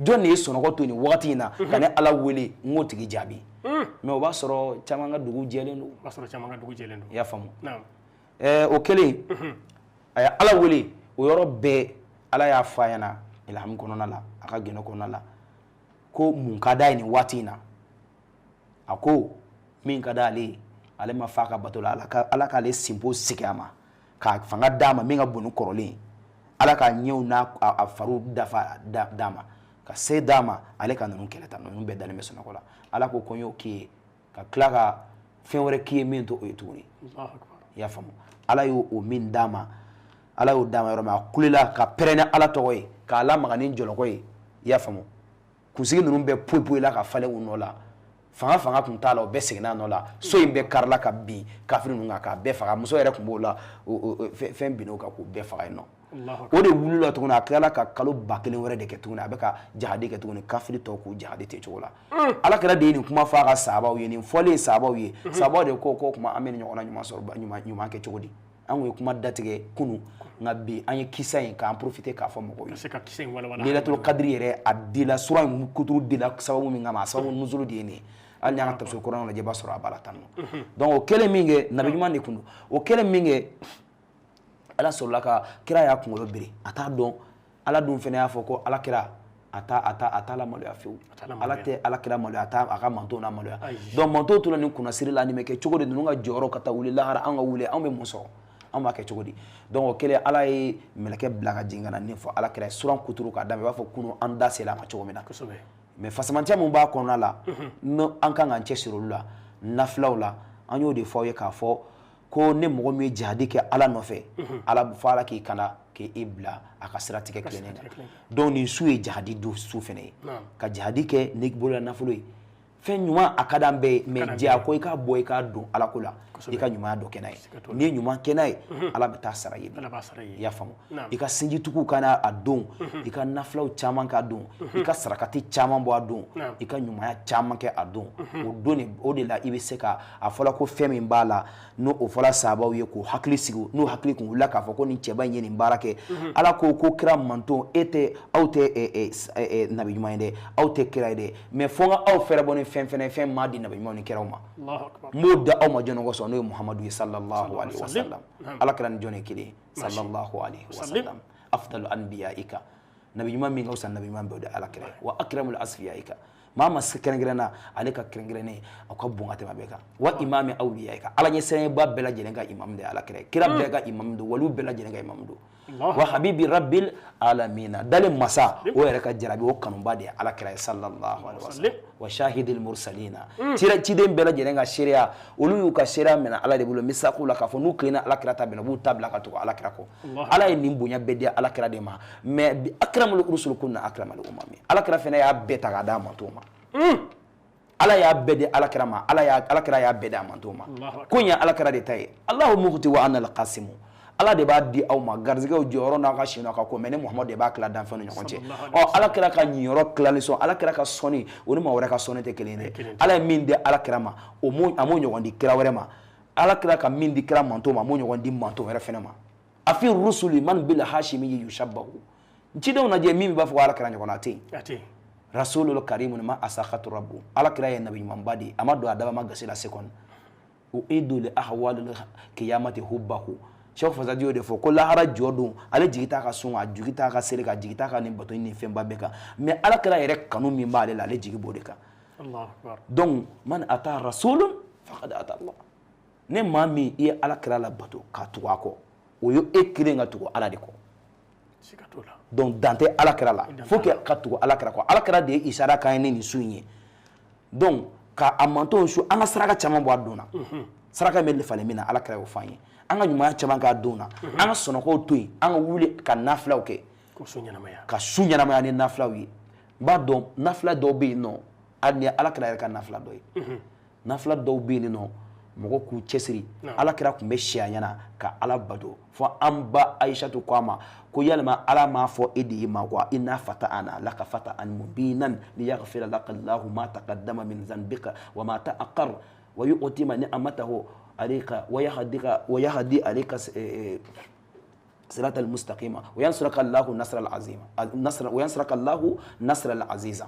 Jɔn de ye sunɔgɔ to nin wagati in na ka ne ala wele, n k'o tigi jaabi? Mais o b'a sɔrɔ caman ka dugu jɛlen don. O b'a sɔrɔ caman ka dugu jɛlen don. I y'a faamu? O kɛlen, a ye ala wele, o yɔrɔ bɛɛ ala y'a fɔ a ɲɛna ilhamu kɔnɔna la, a ka gundo kɔnɔna la, ko mun ka d'a ye nin waati in na. A ko min ka d'ale ye, ale ma fa ka bato la, ala k'ale sinpo sigi a ma, k'a fanga d'a ma min ka bon ni kɔrɔlen ye, ala k'a ɲɛw n'a a fariw dafa d'a ma, ka se d'a ma, ale ka ninnu kɛlɛ tan. Ninnu bɛɛ dalen bɛ sunɔgɔ la. Ala ko n y'o k'i ye, ka tila ka fɛn wɛrɛ k'i ye min to o ye tuguni. I y'a faamu? Ala y'o o min d'a ma, ala y'o d'a ma yɔrɔ min, a kulela ka pɛrɛn ni ala tɔgɔ ye, k'a lamaga ni jɔlɔkɔ ye. I y'a faamu? Kunsigi ninnu bɛɛ poyi poyi la ka falen u nɔ la. Fanga tun t'a la, o bɛɛ seginna a nɔ la. So in bɛɛ karila ka bin kafiri ninnu kan k'a bɛɛ faga. Muso yɛrɛ tun b'o la, fɛn binn'o kan k'u bɛɛ faga yen nɔ. O de wulila tuguni, a tilala ka kalo 1000 wɛrɛ de kɛ tuguni, a bɛ ka jahadi kɛ tuguni, kafiri tɔw k'u jahadi ten cogo la. Ala kira de ye nin kuma fɔ a ka sahabaw ye. Nin fɔlen sahabaw ye, sahabaw de ko kuma an bɛ nin ɲɔgɔnna ɲuman sɔrɔ, ɲuman kɛ cogo di? An kun ye kuma datigɛ kunu, nka bi an ye kisa in k'an profiter k'a fɔ mɔgɔw ye. Laylatul Kadiri yɛrɛ, a dila sura in kuturu dila sababu min kama, a sababu nuzulu de ye nin ye. Hali n'an ka tafsir kuranɛ lajɛ, i b'a sɔrɔ a b'a la tan nɔ. Donc o kɛlen min kɛ, nabi ɲuman de kun don. O kɛlen min kɛ, ala sɔrɔla ka kira y'a kunkolo biri, a t'a dɔn. Ala dun fana y'a fɔ ko ala kira a t'a a t'a a t'a la maloya fewu. Ala tɛ ala kira maloya, a t'a a ka mantonw na maloya. Donc mantonw tora nin kunnasiri la, nin bɛ kɛ cogo di? Ninnu ka jɔyɔrɔ ka taa wuli lahara, an ka wuli, anw bɛ mun sɔrɔ? An b'a kɛ cogo di? Donc o kɛlen, ala ye mɛlɛkɛ bila ka jigin ka na nin fɔ ala kira ye, suran kuturu k'a daminɛ, i b'a fɔ kunu an da sera a ma cogo min na. Mais fasamantiya mun b'a kɔnɔna la, n'o an kan k'an cɛsiri olu la nafilaw la, an y'o de fɔ aw ye k'a fɔ ko ni mɔgɔ min ye jihadi kɛ ala nɔfɛ, ala fɔ ala k'i kana k'i bila a ka siratigɛ tilennen kan. Donc nin su ye jihadi don su fɛnɛ ye, ka jihadi kɛ n'i bolola nafolo ye. Fɛn ɲuman a ka d'an bɛɛ ye, mais jɛ ko i k'a bɔ i k'a don ala ko la, i ka ɲumanya dɔ kɛ n'a ye. N'i ye ɲuman kɛ n'a ye, ala bɛ taa sara ye. I y'a faamu? I ka sinjituguw ka n'a don, i ka nafilaw caman k'a don, i ka sarakati caman bɔ a don, i ka ɲumanya caman kɛ a don. O don o de la i bɛ se ka a fɔla ko fɛn min b'a la, n'o o fɔla sahabaw ye k'u hakili sigi, n'u hakili kun wulila k'a fɔ ko nin cɛba in ye nin baara kɛ. Ala ko ko kira manton, e tɛ, aw tɛ nabi ɲuman ye dɛ, aw tɛ kira ye dɛ, mais fo n ka aw fɛrɛ bɔ ni fɛn fɛnɛ, fɛn ma di nabi ɲuman ni kiraw ma, n b'o da aw ma jɔn kosɔn, n'o ye Muhamadu ye sallallahu alaihi wasallam. Ala kira ni jɔn ye kelen ye sallallahu alaihi wasallam? Afdalu anbiyaika, nabi ɲuman min ka fisa nabi ɲuman bɛɛ, o de ala kira ye. Wa akramul asfiyaika, maa ma kɛrɛnkɛrɛnna, ale ka kɛrɛnkɛrɛnnen aw ka bon ka tɛmɛ bɛɛ kan. Wa imami awliyaika, ala ɲɛsiranɲɛba bɛɛ lajɛlen ka imam de ye ala kira ye. Kira bɛɛ ka imam don, waliw bɛɛ lajɛlen ka imam don. Wa habibi rabbil alamina, dalen masa o yɛrɛ ka jarabi, o kanuba de ye ala kira ye sallallahu alaihi wasallam. Wa shahidil mursalina, ciden bɛɛ lajɛlen ka seereya, olu y'u ka seereya minɛ ala de bolo misaku la, k'a fɔ n'u tilenna ala kira ta bɛnna, u b'u ta bila ka tugu ala kira kɔ. Ala ye nin bonya bɛɛ di ala kira de ma. Mais bi akramul rusul kunna akramal umami, ala kira fana y'a bɛɛ ta k'a d'a mantonw ma. Ala y'a bɛɛ di ala kira ma, ala kira y'a bɛɛ di a mantonw ma. Ko in ye ala kira de ta ye. Allahu mughti wa ana alqasimu, ala de b'a di aw ma garizigɛw jɔyɔrɔ n'aw ka si n'aw ka ko, mais ne Muhamadu de b'a tila danfɛnw ni ɲɔgɔn cɛ. Ɔ ala kira ka ɲiyɔrɔ tilali sɔn, ala kira ka sɔnni, o ni maa wɛrɛ ka sɔnni tɛ kelen ye dɛ. Ala ye min di ala kira ma, o a m'o ɲɔgɔn di kira wɛrɛ ma. Ala kira ka min di kira manton ma, a m'o ɲɔgɔn di manton wɛrɛ fɛnɛ ma. Afi rusuli man bil hashimi yushabbahu, cidenw lajɛ min b'a fɔ ko ala kira ɲɔgɔn na tɛ yen. Rasulul karimun ma asakatu rabbu, ala kira ye nabi ɲumanba de ye, a ma don a daba ma gasi la seconde. Uidu li ahwalil qiyamati hubbahu, Cheikh Fasadi y'o de fɔ ko lahara jɔ don, ale jigi t'a ka sun, a jigi t'a ka seli kan, a jigi t'a ka nin bato ni fɛnba bɛɛ kan, mais ala kira yɛrɛ kanu min b'ale la, ale jigi b'o de kan. Donc man ata rasulun faqad ata Allah. Ne maa min i ye ala kira labato ka tugu a kɔ, o ye e kelen ka tugu ala de kɔ. Donc dan tɛ ala kira la, faut que ka tugu ala kira kɔ. Ala kira de ye isara k'an ye ni nin su in ye. Donc ka a mantonw su, an ka saraka caman bɔ a don na. Saraka bɛ falen min na, ala kira y'o fɔ an ye. An ka ɲumanya caman k'a don na. An ka sɔnɔkɔw to yen, an ka wuli ka nafilaw kɛ. Ka su ɲɛnamaya ni nafilaw ye. N b'a dɔn nafila dɔw bɛ yen nɔ, hali ni ala kira yɛrɛ ka nafila dɔ ye. Nafila dɔw bɛ yen nɔ, mɔgɔ k'u cɛsiri. Ala kira tun bɛ si a ɲɛna ka ala bato. Fo an ba Ayisatu ko a ma ko yalima ala m'a fɔ e de ye ma quoi, inna fatahna laka fatahan mubinan liyaghfira laka Allahu ma taqaddama min dhanbika wa ma ta'akhkhar wa yu'tima ni'matahu alayka wa yahdika wa yahdi alayka sirata al-mustaqima wa yansuraka Allahu nasra al-azima nasra wa yansuraka Allahu nasra al-aziza.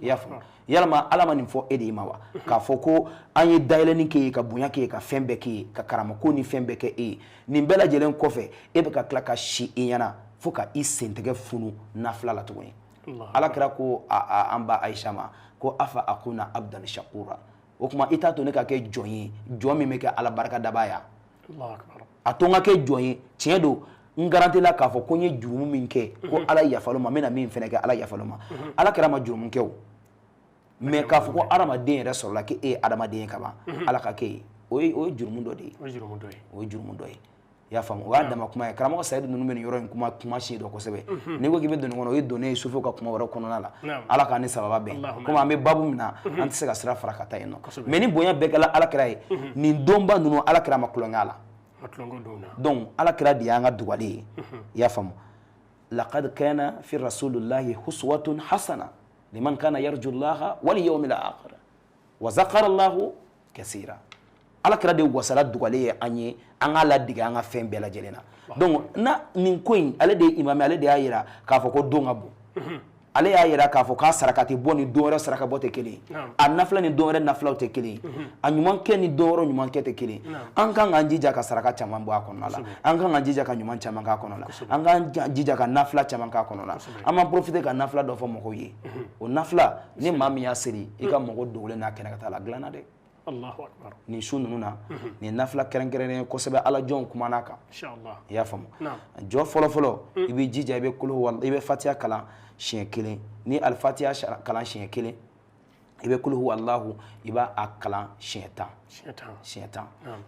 I y'a faamu? Yalima ala ma nin fɔ e de ye ma wa, k'a fɔ ko an ye dayɛlɛnni k'e ye, ka bonya k'e ye, ka fɛn bɛɛ k'e ye, ka karamako ni fɛn bɛɛ kɛ e ye. Nin bɛɛ lajɛlen kɔfɛ, e bɛ ka tila ka si i ɲɛna fo ka i sentigɛ funu nafila la tuguni. Ala kira ko an ba Ayisa ma ko afa akuna abdan shakura. O tuma i t'a to ne ka kɛ jɔn ye, jɔn min bɛ kɛ ala barika daba ya. A to n ka kɛ jɔn ye. Tiɲɛ don, n garanti la k'a fɔ ko n ye jurumu min kɛ, ko ala yafal'o ma, n bɛna min fɛnɛ kɛ, ala yafal'o ma. Ala kira ma jurumu kɛ o, mais k'a fɔ ko adamaden yɛrɛ sɔrɔla k'e ye adamaden ye ka ban, ala ka k'e ye, o ye jurumu dɔ de ye. O ye jurumu dɔ ye. I y'a faamu? O y'a dama kuma ye. Karamɔgɔ Sayidu ninnu bɛ nin yɔrɔ in kuma si dɔn kosɛbɛ. N'i ko k'i bɛ don nin kɔnɔ, o ye donnen ye sufɛw ka kuma wɛrɛ kɔnɔna la. Ala k'an ni sababa bɛn. Komi an bɛ babu min na, an tɛ se ka sira fara ka taa yen nɔ. Mais ni bonya bɛɛ kɛla ala kira ye, nin donba ninnu ala kira ma tulonkɛ a la. Donc ala kira de y'an ka dugalen ye. I y'a faamu? Laqad kana fi rasulillahi uswatun hasana liman kana yarju llaha wal yawmil akhir wa zakara Allahu kasira. Ala kira de wasala dugalen ye an ye, an k'a ladege an ka fɛn bɛɛ lajɛlen na. Donc na nin ko in, ale de ye imam, ale de y'a yira k'a fɔ ko don ka bon. Ale y'a yira k'a fɔ k'a saraka tɛ bɔ ni don wɛrɛ saraka bɔ tɛ kelen ye. A nafila ni don wɛrɛ nafilaw tɛ kelen ye. A ɲuman kɛ ni don wɛrɛ ɲuman kɛ tɛ kelen ye. An kan k'an jija ka saraka caman bɔ a kɔnɔna la. An kan k'an jija ka ɲuman caman k'a kɔnɔ la. An k'an jija ka nafila caman k'a kɔnɔ la. An b'an profiter ka nafila dɔ fɔ mɔgɔw ye. O nafila, ni maa min y'a seri, i ka mɔgɔ dogolen n'a kɛnɛ ka taa la dilanna dɛ. Nin su ninnu na, nin nafila kɛrɛnkɛrɛnnen kosɛbɛ, ala jɔnw kumana kan. I y'a faamu? Jɔ fɔlɔ-fɔlɔ, i b'i jija, i bɛ kolo, i bɛ fatiya kalan siɲɛ kelen. Ni alifatiya kalan siɲɛ kelen, i bɛ kulu huwallahu, i b'a kalan siɲɛ 10. Siɲɛ 10.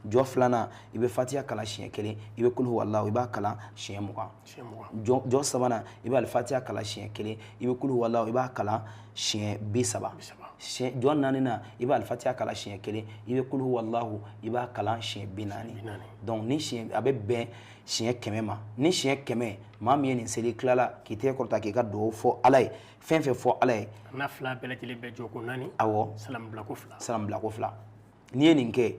Jɔ filanan, i bɛ fatiya kalan siɲɛ kelen, i bɛ kulu huwallahu, i b'a kalan siɲɛ 20. Jɔ sabanan, i bɛ alifatiya kalan siɲɛ kelen, i bɛ kulu huwallahu, i b'a kalan siɲɛ 30. Jɔ naaninan, i bɛ alifatiya kalan siɲɛ kelen, i bɛ kulu huwallahu, i b'a kalan siɲɛ 40. Donc ni siɲɛ a bɛ bɛn siɲɛ 100 ma. Ni siɲɛ 100, maa min ye nin seli tilala k'i tɛgɛ kɔrɔta k'i ka dugawu fɔ ala ye, fɛn fɛn fɔ ala ye. N'a fila bɛɛ lajɛlen bɛ jɔ ko 4. Awɔ. Salam bila ko 2. Salam bila ko 2. N'i ye nin kɛ,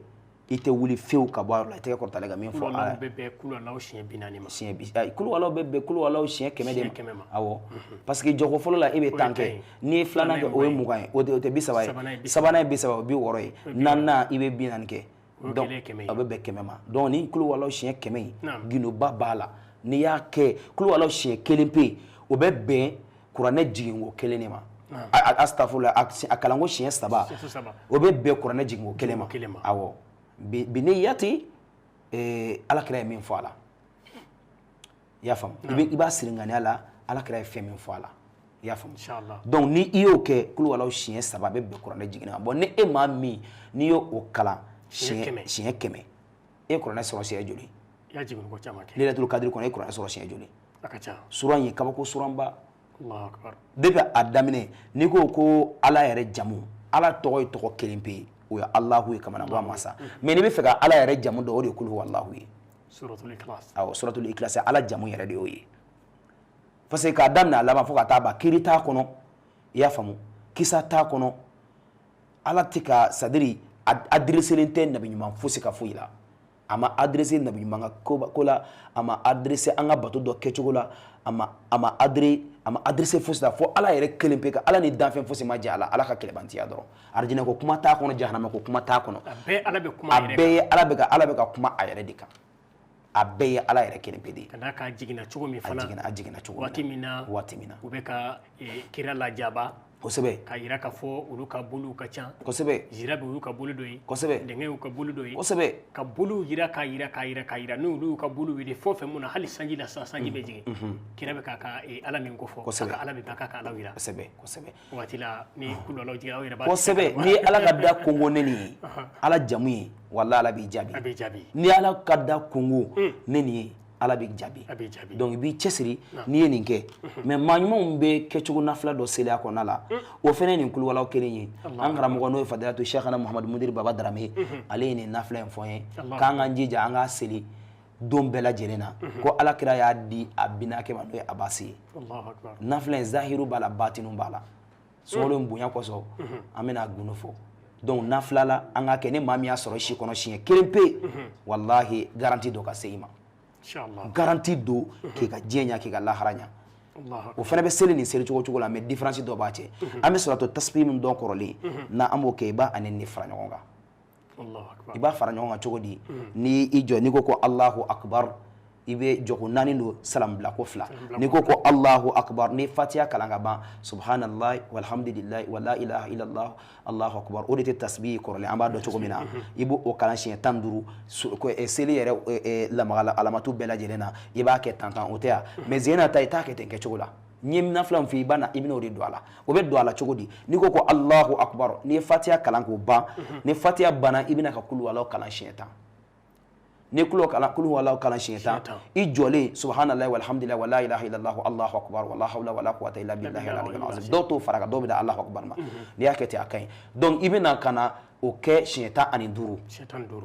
i tɛ wuli fewu ka bɔ a yɔrɔ la, i tɛgɛ kɔrɔtalen ka min fɔ ala ye. Kulu bɛ bɛn kulu alaw siɲɛ 40 ma. Siɲɛ kulu alaw bɛ bɛn kulu alaw siɲɛ 100 de ma. Awɔ. Parce que jɔko fɔlɔ la, e bɛ 10 kɛ. N'i ye filanan kɛ, o ye 20 ye, o tɛ 30 ye. Sabanan ye 30, o 60 ye. Naaninan, i bɛ 40 kɛ. Donc a bɛ bɛn 100 ma. Donc ni kulu alaw siɲɛ 100 in, gindoba b'a la. N'i y'a kɛ kulu alaw siɲɛ 1 pe, o bɛ bɛn kuranɛ jiginko 1 de ma. Astafurla, a kalanko siɲɛ 3, o bɛ bɛn kuranɛ jiginko 1 ma. Awɔ. Bi ne yati ala kira ye min fɔ a la. I y'a faamu? I b'a siri ŋaniya la, ala kira ye fɛn min fɔ a la. I y'a faamu? Donc ni i y'o kɛ kulu alaw siɲɛ 3, a bɛ bɛn kuranɛ jiginna ma. Bon ni e maa min n'i y'o o kalan siɲɛ 100, e kuranɛ sɔrɔ siɲɛ joli? I y'a jiginko caman kɛ. Laylatul Qadr kɔnɔ, e kuranɛ sɔrɔ siɲɛ joli? A ka ca. Suran ye kabako suranba. Depuis a daminɛ, n'i ko ko ala yɛrɛ jamu, ala tɔgɔ ye tɔgɔ kelen pe ye, o ye Alahu ye kamanagan masa. Mais n'i bɛ fɛ ka ala yɛrɛ jamu dɔn, o de ye kulu huwallahu ye. Suratul Ikhlas. Awɔ, suratul Ikhlas, ala jamu yɛrɛ de y'o ye. Parce que k'a daminɛ a laban fo ka taa ban, kiiri t'a kɔnɔ, i y'a faamu, kisa t'a kɔnɔ, ala tɛ ka, c'est-à-dire adressé tɛ nabi ɲuman fosi ka foyi la. A ma adressé nabi ɲuman ka ko la, a ma adressé an ka bato dɔ kɛcogo la, a ma adressé fosi la, fo ala yɛrɛ kelen pe ka ala ni danfɛn fosi ma jɛ a la, ala ka kɛlɛbantiya dɔrɔn. Arijinɛ ko kuma t'a kɔnɔ, jahanama ko kuma t'a kɔnɔ. A bɛɛ ala bɛ kuma a yɛrɛ kan. A bɛɛ ye ala bɛ ka kuma a yɛrɛ de kan. A bɛɛ ye ala yɛrɛ kelen pe de ye. Ka d'a kan a jiginna cogo min fana. A jiginna cogo min na. Waati min na. U bɛ ka kira lajaba. Kosɛbɛ. K'a yira k'a fɔ olu ka boliw ka ca. Kosɛbɛ. Zira bɛ olu ka boli dɔ ye. Kosɛbɛ. Dɛngɛ y'u ka boli dɔ ye. Kosɛbɛ. Ka boliw yira k'a yira k'a yira k'a yira, n'olu y'u ka boliw wele fɛn o fɛn mun na, hali sanji la sisan sanji bɛ jigin. Kira bɛ k'a ka Ala min ko fɔ. Kosɛbɛ. A ka Ala bɛ k'a ka Ala yira. Kosɛbɛ, kosɛbɛ. O waati la ni kulu Alaw jiginna, aw yɛrɛ b'a. Kosɛbɛ, n'i ye Ala ka da kongo ne nin ye, Ala jamu ye, walahi Ala b'i jaabi. A b'i jaabi. N'i ye Ala ka da kongo ne nin ye, Ala b'i jaabi. A b'i jaabi. Donc i b'i cɛsiri n'i ye nin kɛ. Mais maa ɲumanw bɛ kɛcogo nafila dɔ seli a kɔnɔna la, o fana ye nin kuluwalaw kelen ye. An karamɔgɔ n'o ye Fadilatu Sheikhana Muhamadu Mudiri Baba Darame, ale ye nin nafila in fɔ n ye k'an k'an jija an k'a seli don bɛɛ lajɛlen na, ko Ala kira y'a di a binakɛ ma n'o ye Abasi ye. Nafila in zahiru b'a la, batinu b'a la. Sunkalo in bonya kosɔn an bɛna a gundo fɔ. Donc nafila la an k'a kɛ, ni maa min y'a sɔrɔ si kɔnɔ siɲɛ kelen pe, walahi garantie dɔ ka se i ma. Garantie don k'i ka diɲɛ ɲa, k'i ka lahara ɲa. O fana bɛ seli nin seli cogo cogo la, mais différence dɔ b'a cɛ. An bɛ sɔrɔ to tasbih min dɔn kɔrɔlen na, an b'o kɛ, i b'a ani nin fara ɲɔgɔn kan. I b'a fara ɲɔgɔn kan cogo di? N'i i jɔ, n'i ko ko Allahu akbar, i bɛ jɔko naani don, salam bila ko fila. N'i ko ko Allahu akbar, ni Fatiha kalan ka ban, subhanallah walhamdulillah wala ilaha illallah Allahu akbar, o de tɛ tasbih kɔrɔlen an b'a dɔn cogo min na. I b'o kalan siɲɛ 15, seli yɛrɛ lamaga alamatu bɛɛ lajɛlen na, i b'a kɛ tan tan, o tɛ yan. Mais zena ta, i t'a kɛ ten kɛcogo la. N ye nafila min f'i ye, i b'a na, i bɛn'o de don a la. O bɛ don a la cogo di? N'i ko ko Allahu akbar, n'i ye Fatiha kalan k'o ban, ni Fatiha banna, i bɛna ka kulu Alahu kalan siɲɛ 10. Ni kulu Alahu kalan siɲɛ 10, i jɔlen subhanallahi walhamdulillahi wala ilaha illallah Allahu akbar wala hawla wala quwwata illa billahi al-aliyyil azim. Dɔw t'o fara kan, dɔw bɛ da Allahu akbar ma. N'i y'a kɛ ten, a ka ɲi. Donc i bɛna ka na o kɛ siɲɛ 15.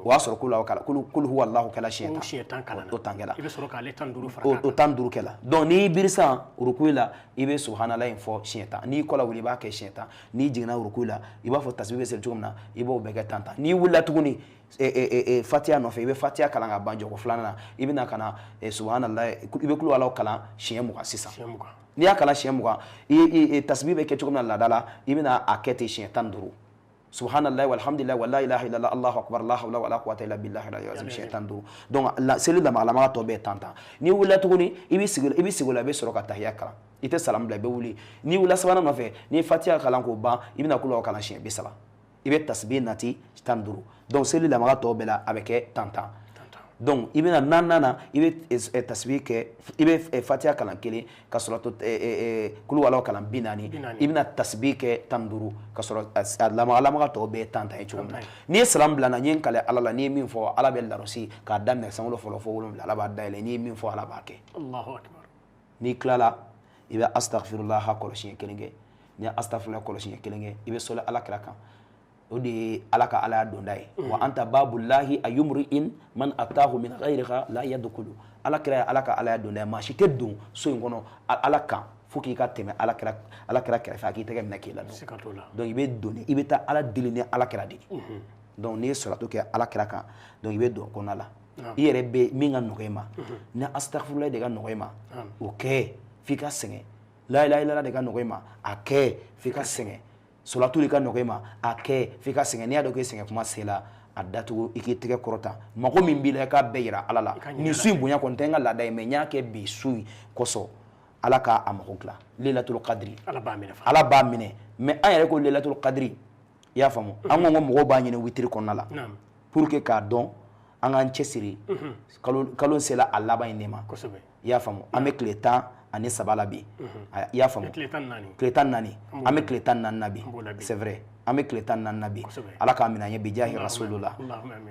O y'a sɔrɔ kulu Alahu kalan, kulu huwa Allahu kɛla siɲɛ 10. O tan kɛla. I bɛ sɔrɔ k'ale 15 fara kan. O 15 kɛla. Donc n'i y'i biri sisan rukuyi la, i bɛ subhanallahi in fɔ siɲɛ 10. N'i kɔ lawuli, i b'a kɛ siɲɛ 10. N'i jiginna rukuyi la, i b'a fɔ tasbih bɛ seli cogo min na, i b'o bɛɛ kɛ tan tan. N'i wulila tuguni Fatiha nɔfɛ, i bɛ Fatiha kalan ka ban jɔko filanan na, i bɛna ka na subhanallahi, i bɛ kulu Alahu kalan siɲɛ 20 sisan. N'i y'a kalan siɲɛ 20, i tasbih bɛ kɛ cogo min na laada la, i bɛna a kɛ ten siɲɛ 15. Subhanallahi walhamdulillahi wala ilaha illallah Allahu akbar la hawla wala quwwata illa billahi al-aliyyil azim siɲɛ 15. Donc seli lamagalamaga tɔ bɛɛ tan tan. N'i wulila tuguni, i bɛ sigi o la, i bɛ sɔrɔ ka tahiya kalan. I tɛ salam bila, i bɛ wuli. N'i wulila sabanan nɔfɛ, n'i ye Fatiha kalan k'o ban, i bɛna kulu Alahu kalan siɲɛ 30. I bɛ tasbih nati 15. Donc seli lamaga tɔ bɛɛ la, a bɛ kɛ tan tan. Donc i bɛna naaninan na, i bɛ tasbih kɛ, i bɛ Fatiha kalan kelen, ka sɔrɔ to kulu Alahu kalan 40, i bɛna tasbih kɛ 15, ka sɔrɔ a lamaga lamaga tɔ bɛɛ tan tan ye cogo min na. N'i ye salam bila na, n ye n kale Ala la, n'i ye min fɔ, Ala bɛ larosi k'a daminɛ sankolo fɔlɔ fo 7, Ala b'a dayɛlɛ. N'i ye min fɔ, Ala b'a kɛ. N'i tilala, i bɛ astaghfirullah kɔlɔsi ɲɛ kelen kɛ. N'i ye astaghfirullah kɔlɔsi ɲɛ kelen kɛ, i bɛ sɔli Ala kira kan. O de ye Ala ka Alaya donda ye. Wa anta babullahi ayumri'in man atahu min ghayrika la yadkhulu. Ala kira ye Ala ka Alaya donda ye. Maa si tɛ don so in kɔnɔ Ala kan fo k'i ka tɛmɛ Ala kira kɛrɛfɛ, a k'i tɛgɛ minɛ k'i ladon. Donc i bɛ don, i bɛ taa Ala deli ni Ala kira de ye. Donc n'i ye salatu kɛ Ala kira kan, donc i bɛ don kɔnɔna la. I yɛrɛ bɛ min ka nɔgɔ i ma, ni astaghfirullah de ka nɔgɔ i ma, o kɛ f'i ka sɛgɛn. La ilaha illallah de ka nɔgɔ i ma, a kɛ f'i ka sɛgɛn. Salatu de ka nɔgɔ i ma, a kɛ f'i ka sɛgɛn. N'i y'a dɔn k'e sɛgɛn kuma sela, a datugu, i k'i tɛgɛ kɔrɔta. Mago min b'i la, i k'a bɛɛ yira Ala la. Nin su in bonya kɔni tɛ n ka laada ye, mais n y'a kɛ bi su in kosɔn. Ala k'a mago dilan. Lailatul Qadri. Ala b'a minɛ. Ala b'a minɛ. Mais an yɛrɛ ko Lailatul Qadri, i y'a faamu? An ko mɔgɔw b'a ɲini witiri kɔnɔna la. Pour que k'a dɔn, an k'an cɛsiri. Kalo sela a laban in de ma. I y'a faamu? An bɛ tile 13 la bi. I y'a faamu? Tile 14. Tile 14. An bɛ tile 14 na bi. C'est vrai. An bɛ tile 14 na bi. Ala k'a minɛ an ye bijahi rasulullah.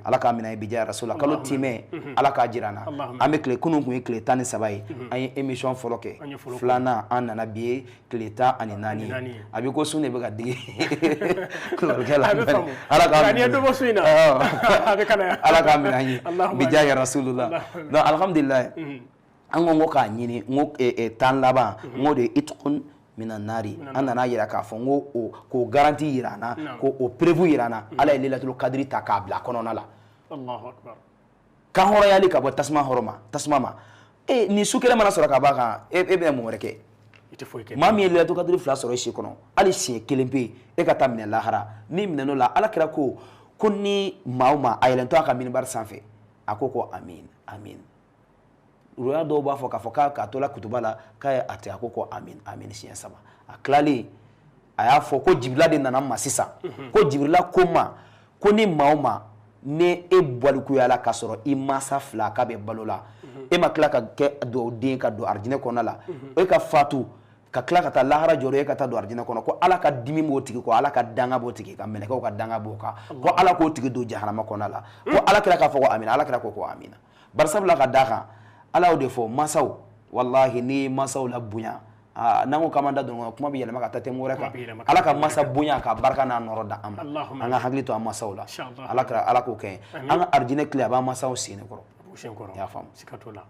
Ala k'a minɛ an ye bijahi rasulullah. Kalo timɛ, Ala k'a jira an na. An bɛ tile, kunun kun ye tile 13 ye. An ye émission fɔlɔ kɛ. Filanan, an nana bi ye tile 14 ye. A bɛ ko sun de bɛ ka digi. Ala k'a minɛ. Ala k'a minɛ an ye bijahi rasulullah. Donc alhamdulillah. An ko k'a ɲini, n ko tan laban, n ko de itqun minan nari. An nana yira k'a fɔ n ko k'o garantie yira an na, k'o preuve yira an na. Ala ye Lailatul Qadri ta k'a bila kɔnɔna la. Kan hɔrɔnyali ka bɔ tasuma hɔrɔn ma, tasuma ma. Nin su kelen mana sɔrɔ ka b'a kan, e bɛna mun wɛrɛ kɛ? Maa min ye Lailatul Qadri fila sɔrɔ i si kɔnɔ, hali siɲɛ kelen pe, e ka taa minɛ lahara. N'i minɛn'o la, Ala kira ko ni maa o maa a yɛlɛntɔ a ka minibari sanfɛ, a ko amin amin. Roya dɔw b'a fɔ k'a fɔ k'a to la kutuba la, k'a ye a tɛ, a ko amin amin siɲɛ 3. A tilalen A y'a fɔ ko Jibirila de nana n ma sisan, ko Jibirila ko n ma ko ni maa o maa ni e balikuyala k'a sɔrɔ i mansa fila k'a bɛ balo la, e ma tila ka kɛ dugawuden ka don arijinɛ kɔnɔna la, e ka fatu ka tila ka taa lahara jɔrɔ, e ka taa don arijinɛ kɔnɔ, ko Ala ka dimi b'o tigi kɔ, Ala ka danga b'o tigi kan, mɛlɛkɛw ka danga b'o kan, ko Ala k'o tigi don jahanama kɔnɔna la. Ko Ala kira k'a fɔ ko amina. Ala kira ko ko amina. Barisabula ka d'a kan, Ala y'o de fɔ mansaw, walahi n'i ye mansaw la bonya, n'an ko k'an b'an da don ɲɔgɔn na, kuma bɛ yɛlɛma ka taa thème wɛrɛ kan. Ala ka mansa bonya ka barika n'a nɔrɔ da an ma, an ka hakili to an mansaw la. Ala kira, Ala k'o kɛ an ka arijinɛ clé a b'an mansaw sen kɔrɔ. I y'a faamu?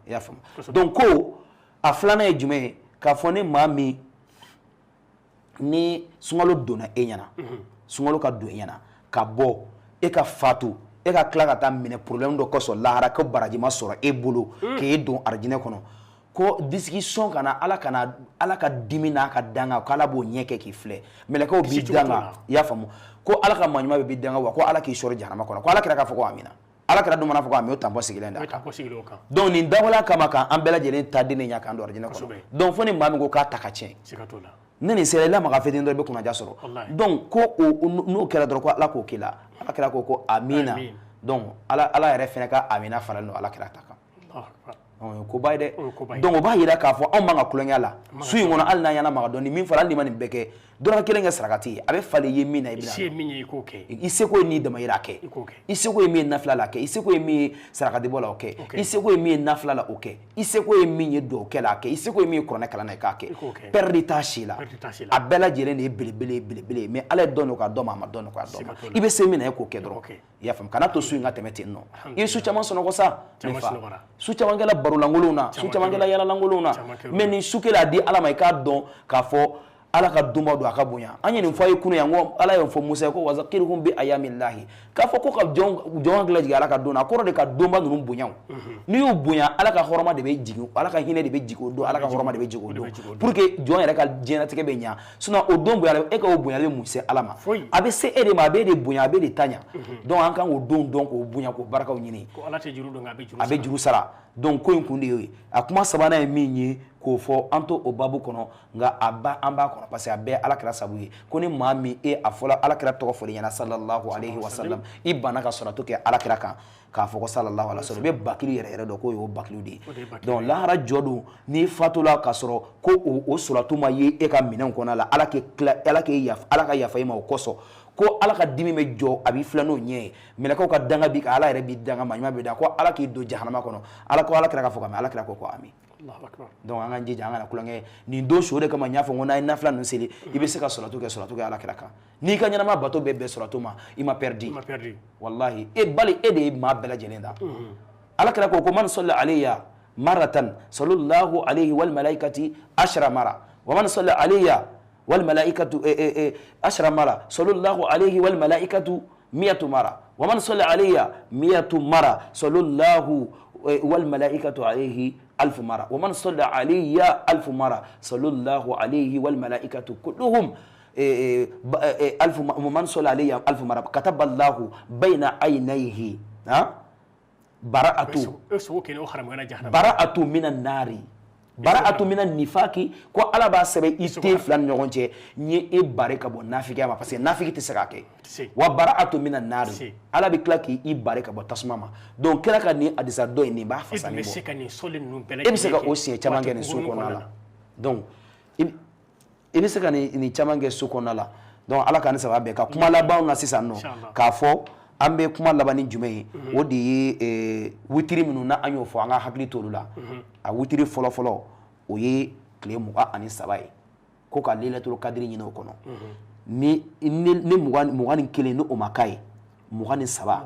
I y'a faamu? Donc ko a filanan ye jumɛn ye? K'a fɔ ni maa min ni sunkalo donna e ɲɛna, sunkalo ka don e ɲɛna ka bɔ, e ka fatu, e ka tila ka taa minɛ problème dɔ kosɔn lahara, ko baraji ma sɔrɔ e bolo k'e don arijinɛ kɔnɔ, ko discussion kana Ala kana Ala ka dimi n'a ka danga, ko Ala b'o ɲɛ kɛ k'i filɛ, mɛlɛkɛw b'i danga. I y'a faamu? Ko Ala ka maa ɲuman bɛɛ b'i danga, wa ko Ala k'i sɔrɔ jahanama kɔnɔ. Ko Ala kira k'a fɔ ko amina. Ala kira dun mana fɔ ko ami, o tampon sigilen da kan. Donc nin dabɔla kama k'an bɛɛ lajɛlen ta den ɲɛ k'an don arijinɛ kɔnɔ. Donc fo ni maa min ko k'a ta ka tiɲɛ, ni nin sera i lamaga fitinin dɔrɔn, i bɛ kunnaja sɔrɔ. Donc ko n'o kɛra dɔrɔn, ko Ala k'o k'i la. Ala kira ko ko amina. Donc Ala yɛrɛ fana ka amina faralen don Ala kira ta kan. O ye koba ye dɛ. Donc o b'a jira k'a fɔ anw man ka tulonkɛ la su in kɔnɔ, hali n'an ɲɛna maga dɔɔni min fɔra, hali n'i ma nin bɛɛ kɛ, dɔrɔmɛ kelen kɛ sarakati ye, a bɛ falen i ye min na, i bɛna se min ye i k'o kɛ. I seko ye n'i damayira a kɛ, i seko ye min ye nafila la a kɛ, i seko ye min ye sarakatibɔ la o kɛ, i seko ye min ye nafila la o kɛ, i seko ye min ye dugawu kɛ la a kɛ, i seko ye min ye kuranɛ kalan na i k'a kɛ. Pɛrɛdi t'a si la, a bɛɛ lajɛlen de ye belebele belebele ye. Mais Ala ye dɔ nɔgɔya dɔ ma, a ma dɔ nɔgɔya dɔ ma. I bɛ se min na, e k'o kɛ dɔrɔn. I y'a faamu? Kana to su in ka tɛmɛ ten nɔ. I ye su caman sunɔgɔ sa, ne fa, su caman kɛla barolankolonw na, su caman kɛla yalalankolonw na, mais nin su kelen a di Ala ma. I k'a dɔn k'a fɔ Ala ka donba don, a ka bonya. An ye nin fɔ a ye kunun yan, ko Ala y'o fɔ Musa ye ko wazakirihum bi ayamillahi, k'a fɔ ko ka jɔn hakili lajigin Ala ka don na, a kɔrɔ de ka donba ninnu bonya. N'i y'u bonya, Ala ka hɔrɔma de bɛ jigin, Ala ka hinɛ de bɛ jigin o don, Ala ka hɔrɔma de bɛ jigin o don, pour que jɔn yɛrɛ ka diɲɛlatigɛ bɛ ɲa. Sinon o don bonya, e ka o bonya bɛ mun se Ala ma? A bɛ se e de ma, a b'e de bonya, a b'e de ta ɲa. Donc an kan k'o don dɔn, k'o bonya, k'o barikaw ɲini. Ko Ala tɛ juru don, a bɛ juru sara. Donc ko in kun de y'o ye. A kuma sabanan ye min ye k'o fɔ, an to o babu kɔnɔ, nka a ba an b'a kɔnɔ parce que a bɛɛ Ala kira sabu ye. Ko ni maa min e a fɔla Ala kira tɔgɔ fɔli ɲɛna sallallahu alayhi wa sallam, i banna ka sɔrɔtu kɛ Ala kira kan k'a fɔ ko sallallahu alayhi wa sallam, i bɛ bakili yɛrɛ yɛrɛ dɔn k'o y'o bakiliw de ye. Donc lahara jɔ don, n'i fatula k'a sɔrɔ ko o sɔrɔtu ma ye e ka minɛnw kɔnɔ la, Ala k'i tila, Ala k'e yafa, Ala ka yafa i ma o kosɔn, ko Ala ka dimi bɛ jɔ, a b'i filɛ n'o ɲɛ ye, mɛlɛkɛw ka danga b'i kan, Ala yɛrɛ b'i danga, maa ɲuman b'i danga, ko Ala k'i don jahanama kɔnɔ. Ala ko Ala kira k'a fɔ ka mɛn, Ala kira ko ko ami. Donc an k'an jija, an kana tulonkɛ nin don su de kama. N y'a fɔ ko n'an ye nafila ninnu seli, i bɛ se ka sɔlatu kɛ, sɔlatu kɛ Ala kira kan. N'i ka ɲɛnama bato bɛɛ bɛn sɔlatu ma, i ma perdu. Wallahi e bali e de ye maa bɛɛ lajɛlen da. Ala kira ko ko man salla alayya maratan sallallahu alayhi wal malaikati ashra mara, wa man salla alayya wal malaikatu ashra mara sallallahu alayhi wal malaikatu miyatu mara, wa man salla alayya miyatu mara sallallahu wal malaikatu alayhi alfu mara, wa man salla alayya alfu mara sallallahu alayhi wal malaikatu kulluhum alfu, wa man salla alayya alfu mara kataba Allahu bayna aynayhi ha bara'atu bara'atu minan nari bara'atu minan nifaki. Ko Ala b'a sɛbɛn i ten fila ni ɲɔgɔn cɛ, n ye e bare ka bɔ nafigiya ma, parce que nafigi tɛ se k'a kɛ. Wa bara'atu minan nari, Ala bɛ tila k'i bare ka bɔ tasuma ma. Donc kira ka nin hadisa dɔ in, nin b'a fasa ni bɔ, e bɛ se ka o siɲɛ caman kɛ nin su kɔnɔna la. Donc i bɛ se ka nin caman kɛ su kɔnɔna la. Donc Ala ka ni saba bɛn. Ka kuma labanw na sisan nɔ, k'a fɔ an bɛ kuma laban ni jumɛn ye, o de ye witiri minnu na an y'o fɔ, an ka hakili t'olu la. A witiri fɔlɔ-fɔlɔ o ye tile 23 ye, ko ka lelatul kadiri ɲini o kɔnɔ. Ni 21 ni o ma k'a ye, 23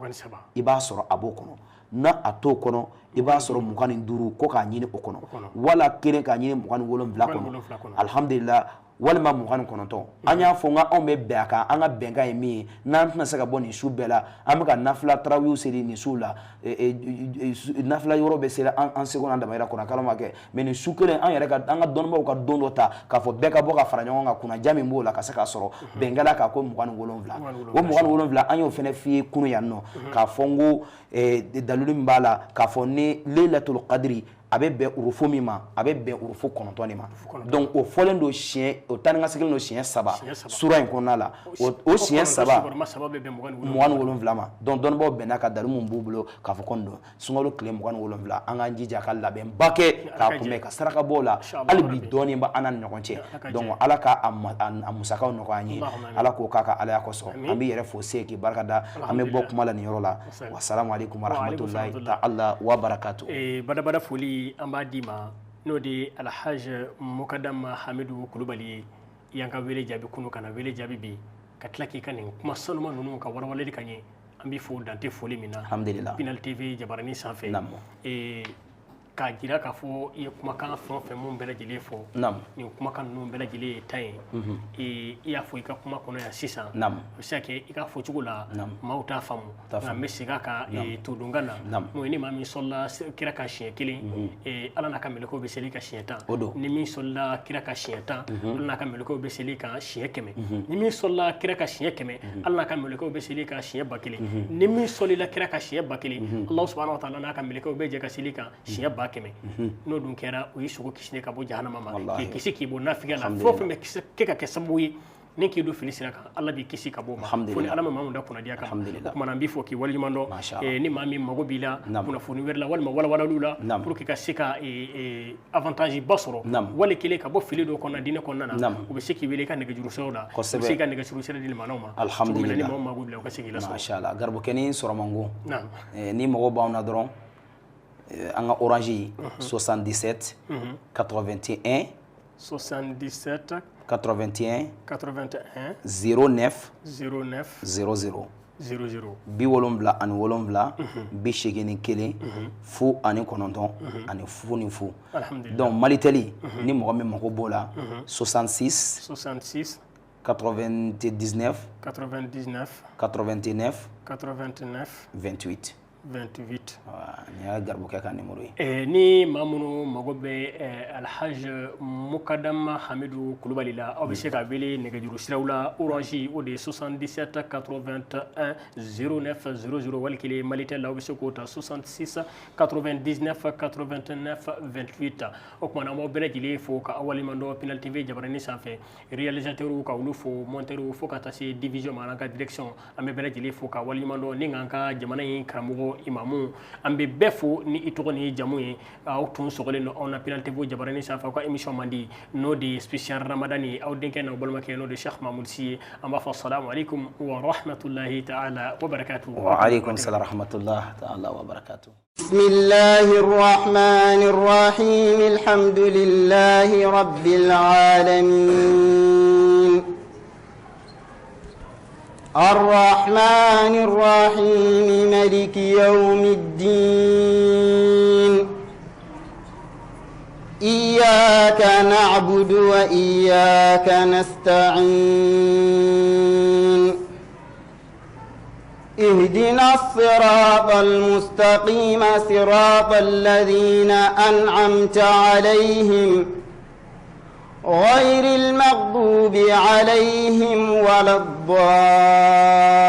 i b'a sɔrɔ a b'o kɔnɔ. N'a a t'o kɔnɔ, i b'a sɔrɔ 25, ko k'a ɲini o kɔnɔ, wala kelen k'a ɲini 27 kɔnɔ, alhamdulillah, walima 29. An y'a fɔ n ka anw bɛ bɛn a kan, an ka bɛnkan ye min ye, n'an tɛna se ka bɔ nin su bɛɛ la, an bɛ ka nafila tarawiw seli nin su la, nafila yɔrɔ bɛ seli an seko n'an damayira kɔnɔ, kalo ma kɛ, mais nin su kelen an yɛrɛ ka an ka dɔnnibaaw ka don dɔ ta k'a fɔ bɛɛ ka bɔ ka fara ɲɔgɔn kan, kunnaja min b'o la ka se k'a sɔrɔ bɛnkɛla k'a ko 27. O 27 an y'o fana f'i ye kunun yan nɔ, k'a fɔ n ko dalilu min b'a la k'a fɔ ni Laylatul Qadri A bɛ bɛn urufo min ma, a bɛ bɛn urufo 9 de ma. Donc o fɔlen don siɲɛ, o taa ni ka segin don siɲɛ 3 sura in kɔnɔna la. O siɲɛ 3 bɛ bɛn 27 ma. Donc dɔnnibaaw bɛnna ka dalu mun b'u bolo k'a fɔ ko nin don sunkalo tile 27, an k'an jija ka labɛnba kɛ k'a kunbɛn, ka saraka bɔ o la. Hali bi dɔɔnin bɛ an n'a ni ɲɔgɔn cɛ. Donc Ala ka a musakaw nɔgɔya an ye, Ala k'o k'a ka Alaya kosɔn. An b'i yɛrɛ fo se k'i barika da. An bɛ bɔ kuma la nin yɔrɔ la. Wasalamu aleykum warahmatulahi ta'ala wa barakatu. Badabada foli an b'a d'i ma, n'o de ye Alhaji Mukadam Hamidu Kulubali ye. I y'an ka wele jaabi kunu ka na wele jaabi bi, ka tila k'i ka nin kuma sanuma ninnu ka walawalali ka ɲɛ. An b'i fo dante foli min na. Alhamdulillah. Pinal TV jabaranin sanfɛ. K'a jira k'a fɔ i ye kumakan fɛn o fɛn mun bɛɛ lajɛlen fɔ, nin kumakan ninnu bɛɛ lajɛlen ye tan ye. I y'a fɔ i ka kuma kɔnɔ yan sisan, a bɛ se ka kɛ i ka fɔcogo la maaw t'a faamu, nka n bɛ segin a kan todunkan na. N'o ye ni maa min sɔlila kira ka siɲɛ 1, Ala n'a ka mɛlɛkɛw bɛ seli ka siɲɛ 10. Ni min sɔlila kira ka siɲɛ 10, Ala n'a ka mɛlɛkɛw bɛ seli ka siɲɛ 100. Ni min sɔlila kira ka siɲɛ 100, Ala n'a ka mɛlɛkɛw bɛ seli ka siɲɛ 1000. Ni min sɔlila kira ka siɲɛ 1000, Alahu subahana wa taala n'a ka mɛlɛkɛw bɛ jɛ ka seli kan siɲɛ 100. N'o dun kɛra, o y'i sogo kisi ka bɔ jahanama ma, k'i kisi k'i bɔ nafigiya la. Fɛn o fɛn bɛ kɛ ka kɛ sababu ye ni k'i don fili sira kan, Ala b'i kisi ka bɔ o ma. Fo ni Ala ma maa min da kunnadiya kan. O tuma na an b'i fɔ k'i waleɲuman dɔn. Ni maa min mago b'i la kunnafoni wɛrɛ la walima walawalaliw la, pour que ka se ka avantage ba sɔrɔ wali kelen ka bɔ fili dɔw kɔnɔna diinɛ kɔnɔna na, u bɛ se k'i wele i ka nɛgɛjuru siraw la. U bɛ se k'i ka nɛgɛjuru sira di limanaw ma. Alhamdulillah. Ni maaw mago b'i la, u ka se k'i lasɔrɔ. Masha Allah. Garibukɛni sɔrɔmango. Ni mɔgɔ b'anw na dɔrɔn, an ka Orange 77 81 77 81 81 09 09 00 00 77 81 0 9 ani 0 ni 0. Donc Malitel, ni mɔgɔ min mago b'o la, 66 66 99 99 89 89 28 28. Nin y'a garibukɛ ka numéro ye. Ni maa minnu mago bɛ Alhaji Mukadam Hamidu Kulubali la, aw bɛ se k'a wele nɛgɛjuru siraw la. Orange o de ye 77 81 09 00, wali kelen Malitel la aw bɛ se k'o ta 66 99 89 28. O tuma na an b'aw bɛɛ lajɛlen fo ka aw waleɲuman dɔn Pinal TV jabaranin sanfɛ. Réalisateur ka olu fo, monteur fo ka taa se division ma, an ka direction, an bɛ bɛɛ lajɛlen fo ka waleɲuman dɔn. Ni k'an ka jamana in karamɔgɔ imamu, an bɛ bɛɛ fo ni i tɔgɔ ni jamu ye. Aw tun sɔgɔlen don anw na Pinal TV jabaranin sanfɛ, aw ka émission man di, n'o de ye spécial Ramadan ye. Aw denkɛ n'aw balimakɛ, n'o de Cheikh Mahmoud Sy ye. An b'a fɔ salamu aleykum wa rahmatulahi ta'ala wa barakatuh. Wa aleykum salam rahmatulahi ta'ala wa barakatuh. بسم الله الرحمن الرحيم. الحمد لله رب العالمين. الرحمن الرحيم. ملك يوم الدين. إياك نعبد وإياك نستعين. اهدنا الصراط المستقيم صراط الذين أنعمت عليهم غير المغضوب عليهم ولا الضالين.